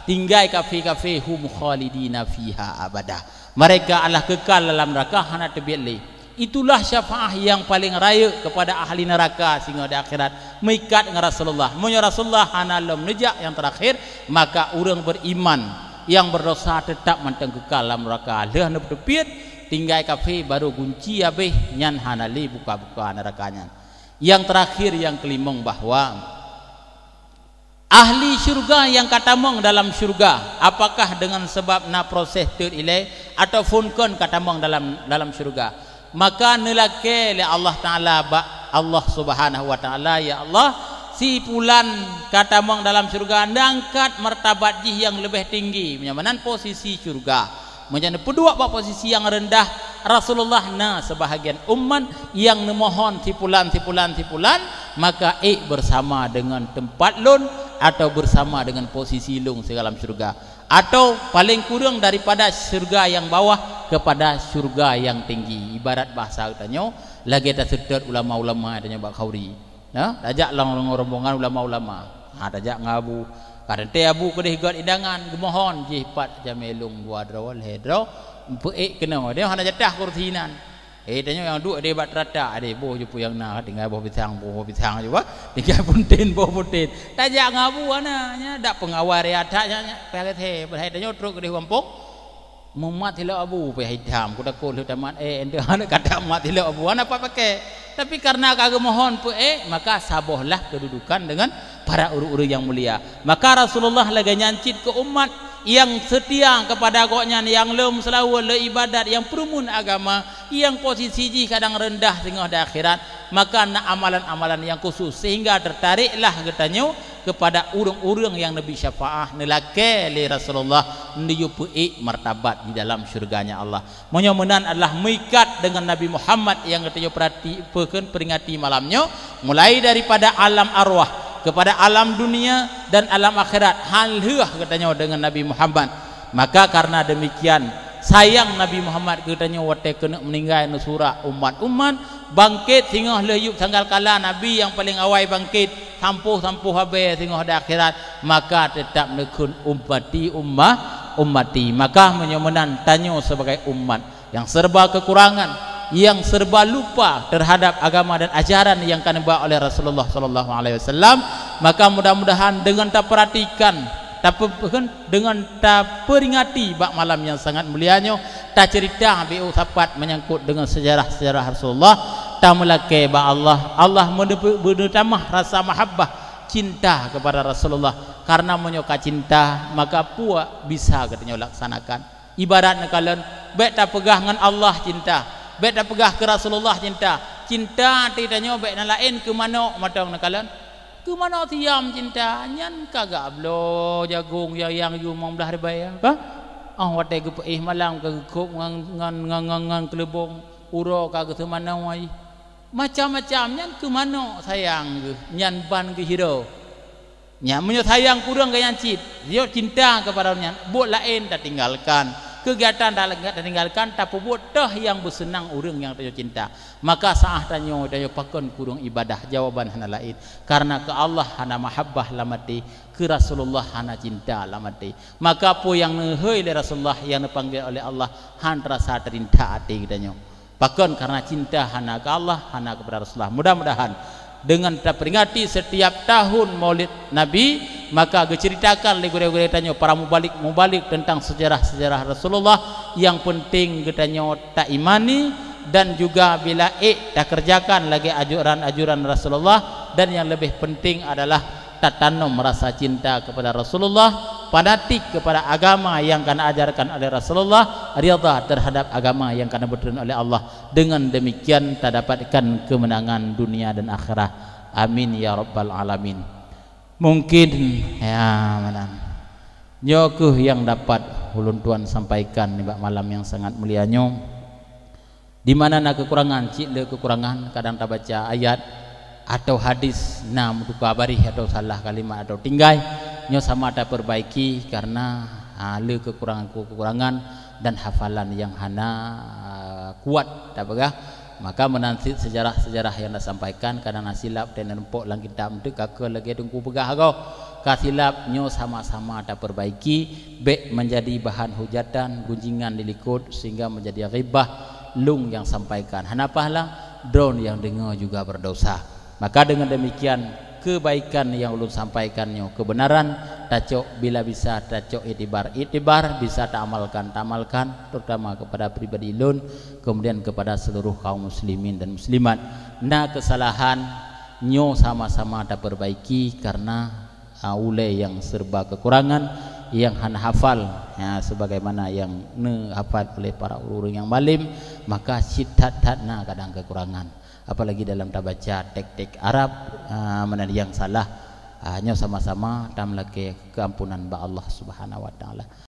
Tinggai kafé-kafé, hum khalidina fiha abada. Mereka Allah kekal dalam neraka hana teubiet lé. Itulah syafaah yang paling rayeuk kepada ahli neraka singoh di akhirat, meuikat ngon Rasulullah. Meunyoe Rasulullah hana lom neujak nyang terakhir, maka ureuëng beriman nyang berdosa tetap mantong kekal dalam neraka. Lheueh neuteubiet, tinggai kafé baru gunci habéh, nyan hana lé buka-buka neraka nyan. Nyang terakhir, nyang keulimong, bahwa ahli syurga nyang ka tamong dalam syurga, apakah deungon sabab na proses teut ilée ataupun kon ka tamong dalam, dalam syurga, maka neulakée lé Allah Taala bak Allah Subhanahu wa Taala, "Ya Allah, si pulan ka tamong dalam syurga, neuangkat martabat jih nyang leubeh tinggi." Meunyoe meunan posisi syurga. Meunyoe neupeuduek bak posisi nyang reundah, Rasulullah na seubahagian umat nyang neumohon, "Si pulan, si pulan, si pulan, maka ék beusama deungon teumpat lôn atau beusama deungon posisi lôn sigohlom syeuruga, atau paleng kureueng daripada syeuruga nyang bawah keupada syeuruga nyang tinggi." Ibarat bahasa geutanyoe, lagée taseutôt ulama-ulama tanyoe bak khauri. Ya, tajak lam rombongan ulama-ulama. Ha, tajak ngon abu. Kadang teuh abu keudeh göt idangan, geumohon jih pat jamé lôn dua droe, lhée droe, peuék keunoe. Dia hana jatah kursi nan. Eh, tanyoe nyang duek deh bak teurata, deh boh jeupeu nyang na, tinggai boh pisang, boh, boh pisang je bah. Tinggai punten, boh punten. Tajak ngon abu hana, nya dak peungawai raya that, nya, nya, padahai tanyoe trok keudeh gampông. Mumat silop abu pih hitam, kutakot lheueh tamat, eh, enteuk aneuk kata mat silop abu, hana pat pakai. Tapi karena ka geumohon peuék, maka saboh lah kedudukan dengan para ureuëng-ureuëng nyang mulia. Maka Rasulullah lagée nyan cit keu umat nyang seutia kepada gobnyan, nyang lom seulaweuet, lom ibadat, nyang peureumeun agama, nyang posisi jih kadang reundah singoh di akhirat, maka na amalan-amalan nyang khusus, sehingga teutariklah geutanyoe kepada ureuëng-ureuëng nyang neubri syafaah, neulakée lé Rasulullah, neuyue peuék martabat di dalam syeuruga-Nya Allah. Meunyoe meunan adalah meuikat deungon Nabi Muhammad nyang geutanyoe peurati-, peukheun, peringati malam nyoe, mulai daripada alam arwah kepada alam dunia dan alam akhirat, han lheueh geutanyoe deungon Nabi Muhammad. Maka karena demikian, sayang Nabi Muhammad keu geutanyoe watée keuneuk meuninggai, neusurak umat-umat, bangkét singoh lheueh yup sanggal kala, Nabi nyang paleng awai bangkét, sampôh-sampôh habéh singoh di akhirat, maka teutap neukheun, "Ummati, ummah, ummati." Maka meunyoe meunan tanyoe sibagai umat nyang serba kekurangan, nyang serba lupa terhadap agama dan ajaran nyang ka neuba oleh Rasulullah sallallahu alaihi wasallam, maka mudah-mudahan deungon tapeuratikan, tape-, deungon taperingati bak malam nyang sangat mulia nyoe, taceurita biôh sapat menyangkut deungon sejarah-sejarah Rasulullah, tameulakée bak Allah, Allah meuneupe-, meuneutamah rasa mahabbah, cinta kepada Rasulullah. Karena meunyoe ka cinta, maka peue bisa geutanyoe laksanakan. Ibarat neukalon, bék tapeugah ngon Allah cinta, bék tapeugah keu Rasulullah cinta. Cinta até tanyoe bék na laén keu manok mantong neukalon. Keu manok siam cinta, nyan ka gabloe jagong yayang yue limong blaih ribée, ka? Oh, watée geupeuéh malam ka geukhôb ngon, ngon, ngon, ngon, ngon keuleubong, uroe ka geuseumanoe. Macam-macam nyan keu manok sayang geuh, nyan ban geuhiro. Nyan meunyoe sayang kureueng geuh nyan cit, yo cinta kepada nyan, buet laén tatinggalkan. Keugiatan ta-, tatinggalkan, tapeubuet toh nyang beuseunang ureuëng nyang tanyoe cinta. Maka saah tanyoe, tanyoe pakon kureueng ibadah, jawaban hana laén. Karena keu Allah hana mahabbah lam até, keu Rasulullah hana cinta lam até. Maka peue nyang neuhôi lé Rasulullah, nyang neupanggil oleh Allah, han teurasa teurinta até geutanyoe. Pakon? Karena cinta hana keu Allah, hana kepada Rasulullah. Mudah-mudahan deungon taperingati setiap tahun Maulid Nabi, maka geuceuritakan lé gurée-gurée tanyoe, para mubalig-mubalig, tentang sejarah-sejarah Rasulullah. Nyang penting geutanyoe taimani dan juga bila ék takeureujakan lagée ajuran-ajuran Rasulullah, dan nyang leubeh penting adalah tatanom rasa cinta kepada Rasulullah, fanatik kepada agama nyang ka neuajarkan oleh Rasulullah, ridha terhadap agama nyang ka neubeutrön oleh Allah. Dengan demikian, tadapatkan keumeunangan dunia dan akhirat. Amin ya rabbal alamin. Mungkin, ya, meunan. Nyoe kheueh nyang dapat ulôn tuan sampaikan nibak malam nyang sangat mulia nyoe. Di mana na keukurangan, cit le keukurangan, kadang tabaca ayat atau hadis na meutuka barih atau salah kalimat atau tinggai, nyoe sama tapeurbaiki karena, ha, le keukurangan-keukurangan dan hafalan nyang hana, ha, kuat tapeugah. Maka meunan cit sejarah-sejarah nyang tasampaikan, kadang na silap, teuneuk pok lam kitab, eunteuk ka keu lagée Teungku peugah agoe. Ka silap nyoe sama-sama tapeurbaiki, bék manjadi bahan hujatan, gunjingan dilikot, sehingga manjadi ghibah lôn nyang sampaikan. Hana pahala, droe nyang deungoe juga berdosa. Maka deungon demikian, keubaikan nyang ulôn sampaikan nyoe keubeunaran, tacok bila bisa tacok iktibar, iktibar, bisa taamalkan, taamalkan, terutama kepada pribadi lôn, kemudian kepada seluruh kaum muslimin dan muslimat. Na keusalahan, nyoe sama-sama tapeurbaiki karena ah, ulée nyang serba kekurangan, nyang hana hafal, ya, sebagaimana nyang neuhafal oleh para ureuëng nyang malem, maka cit that-that na kadang kekurangan. Apalagi dalam tabaca teks-teks Arab, ah, mana nyang salah, ah, nyoe sama-sama tameulakée keampunan bak Allah Subhanahu wa Taala.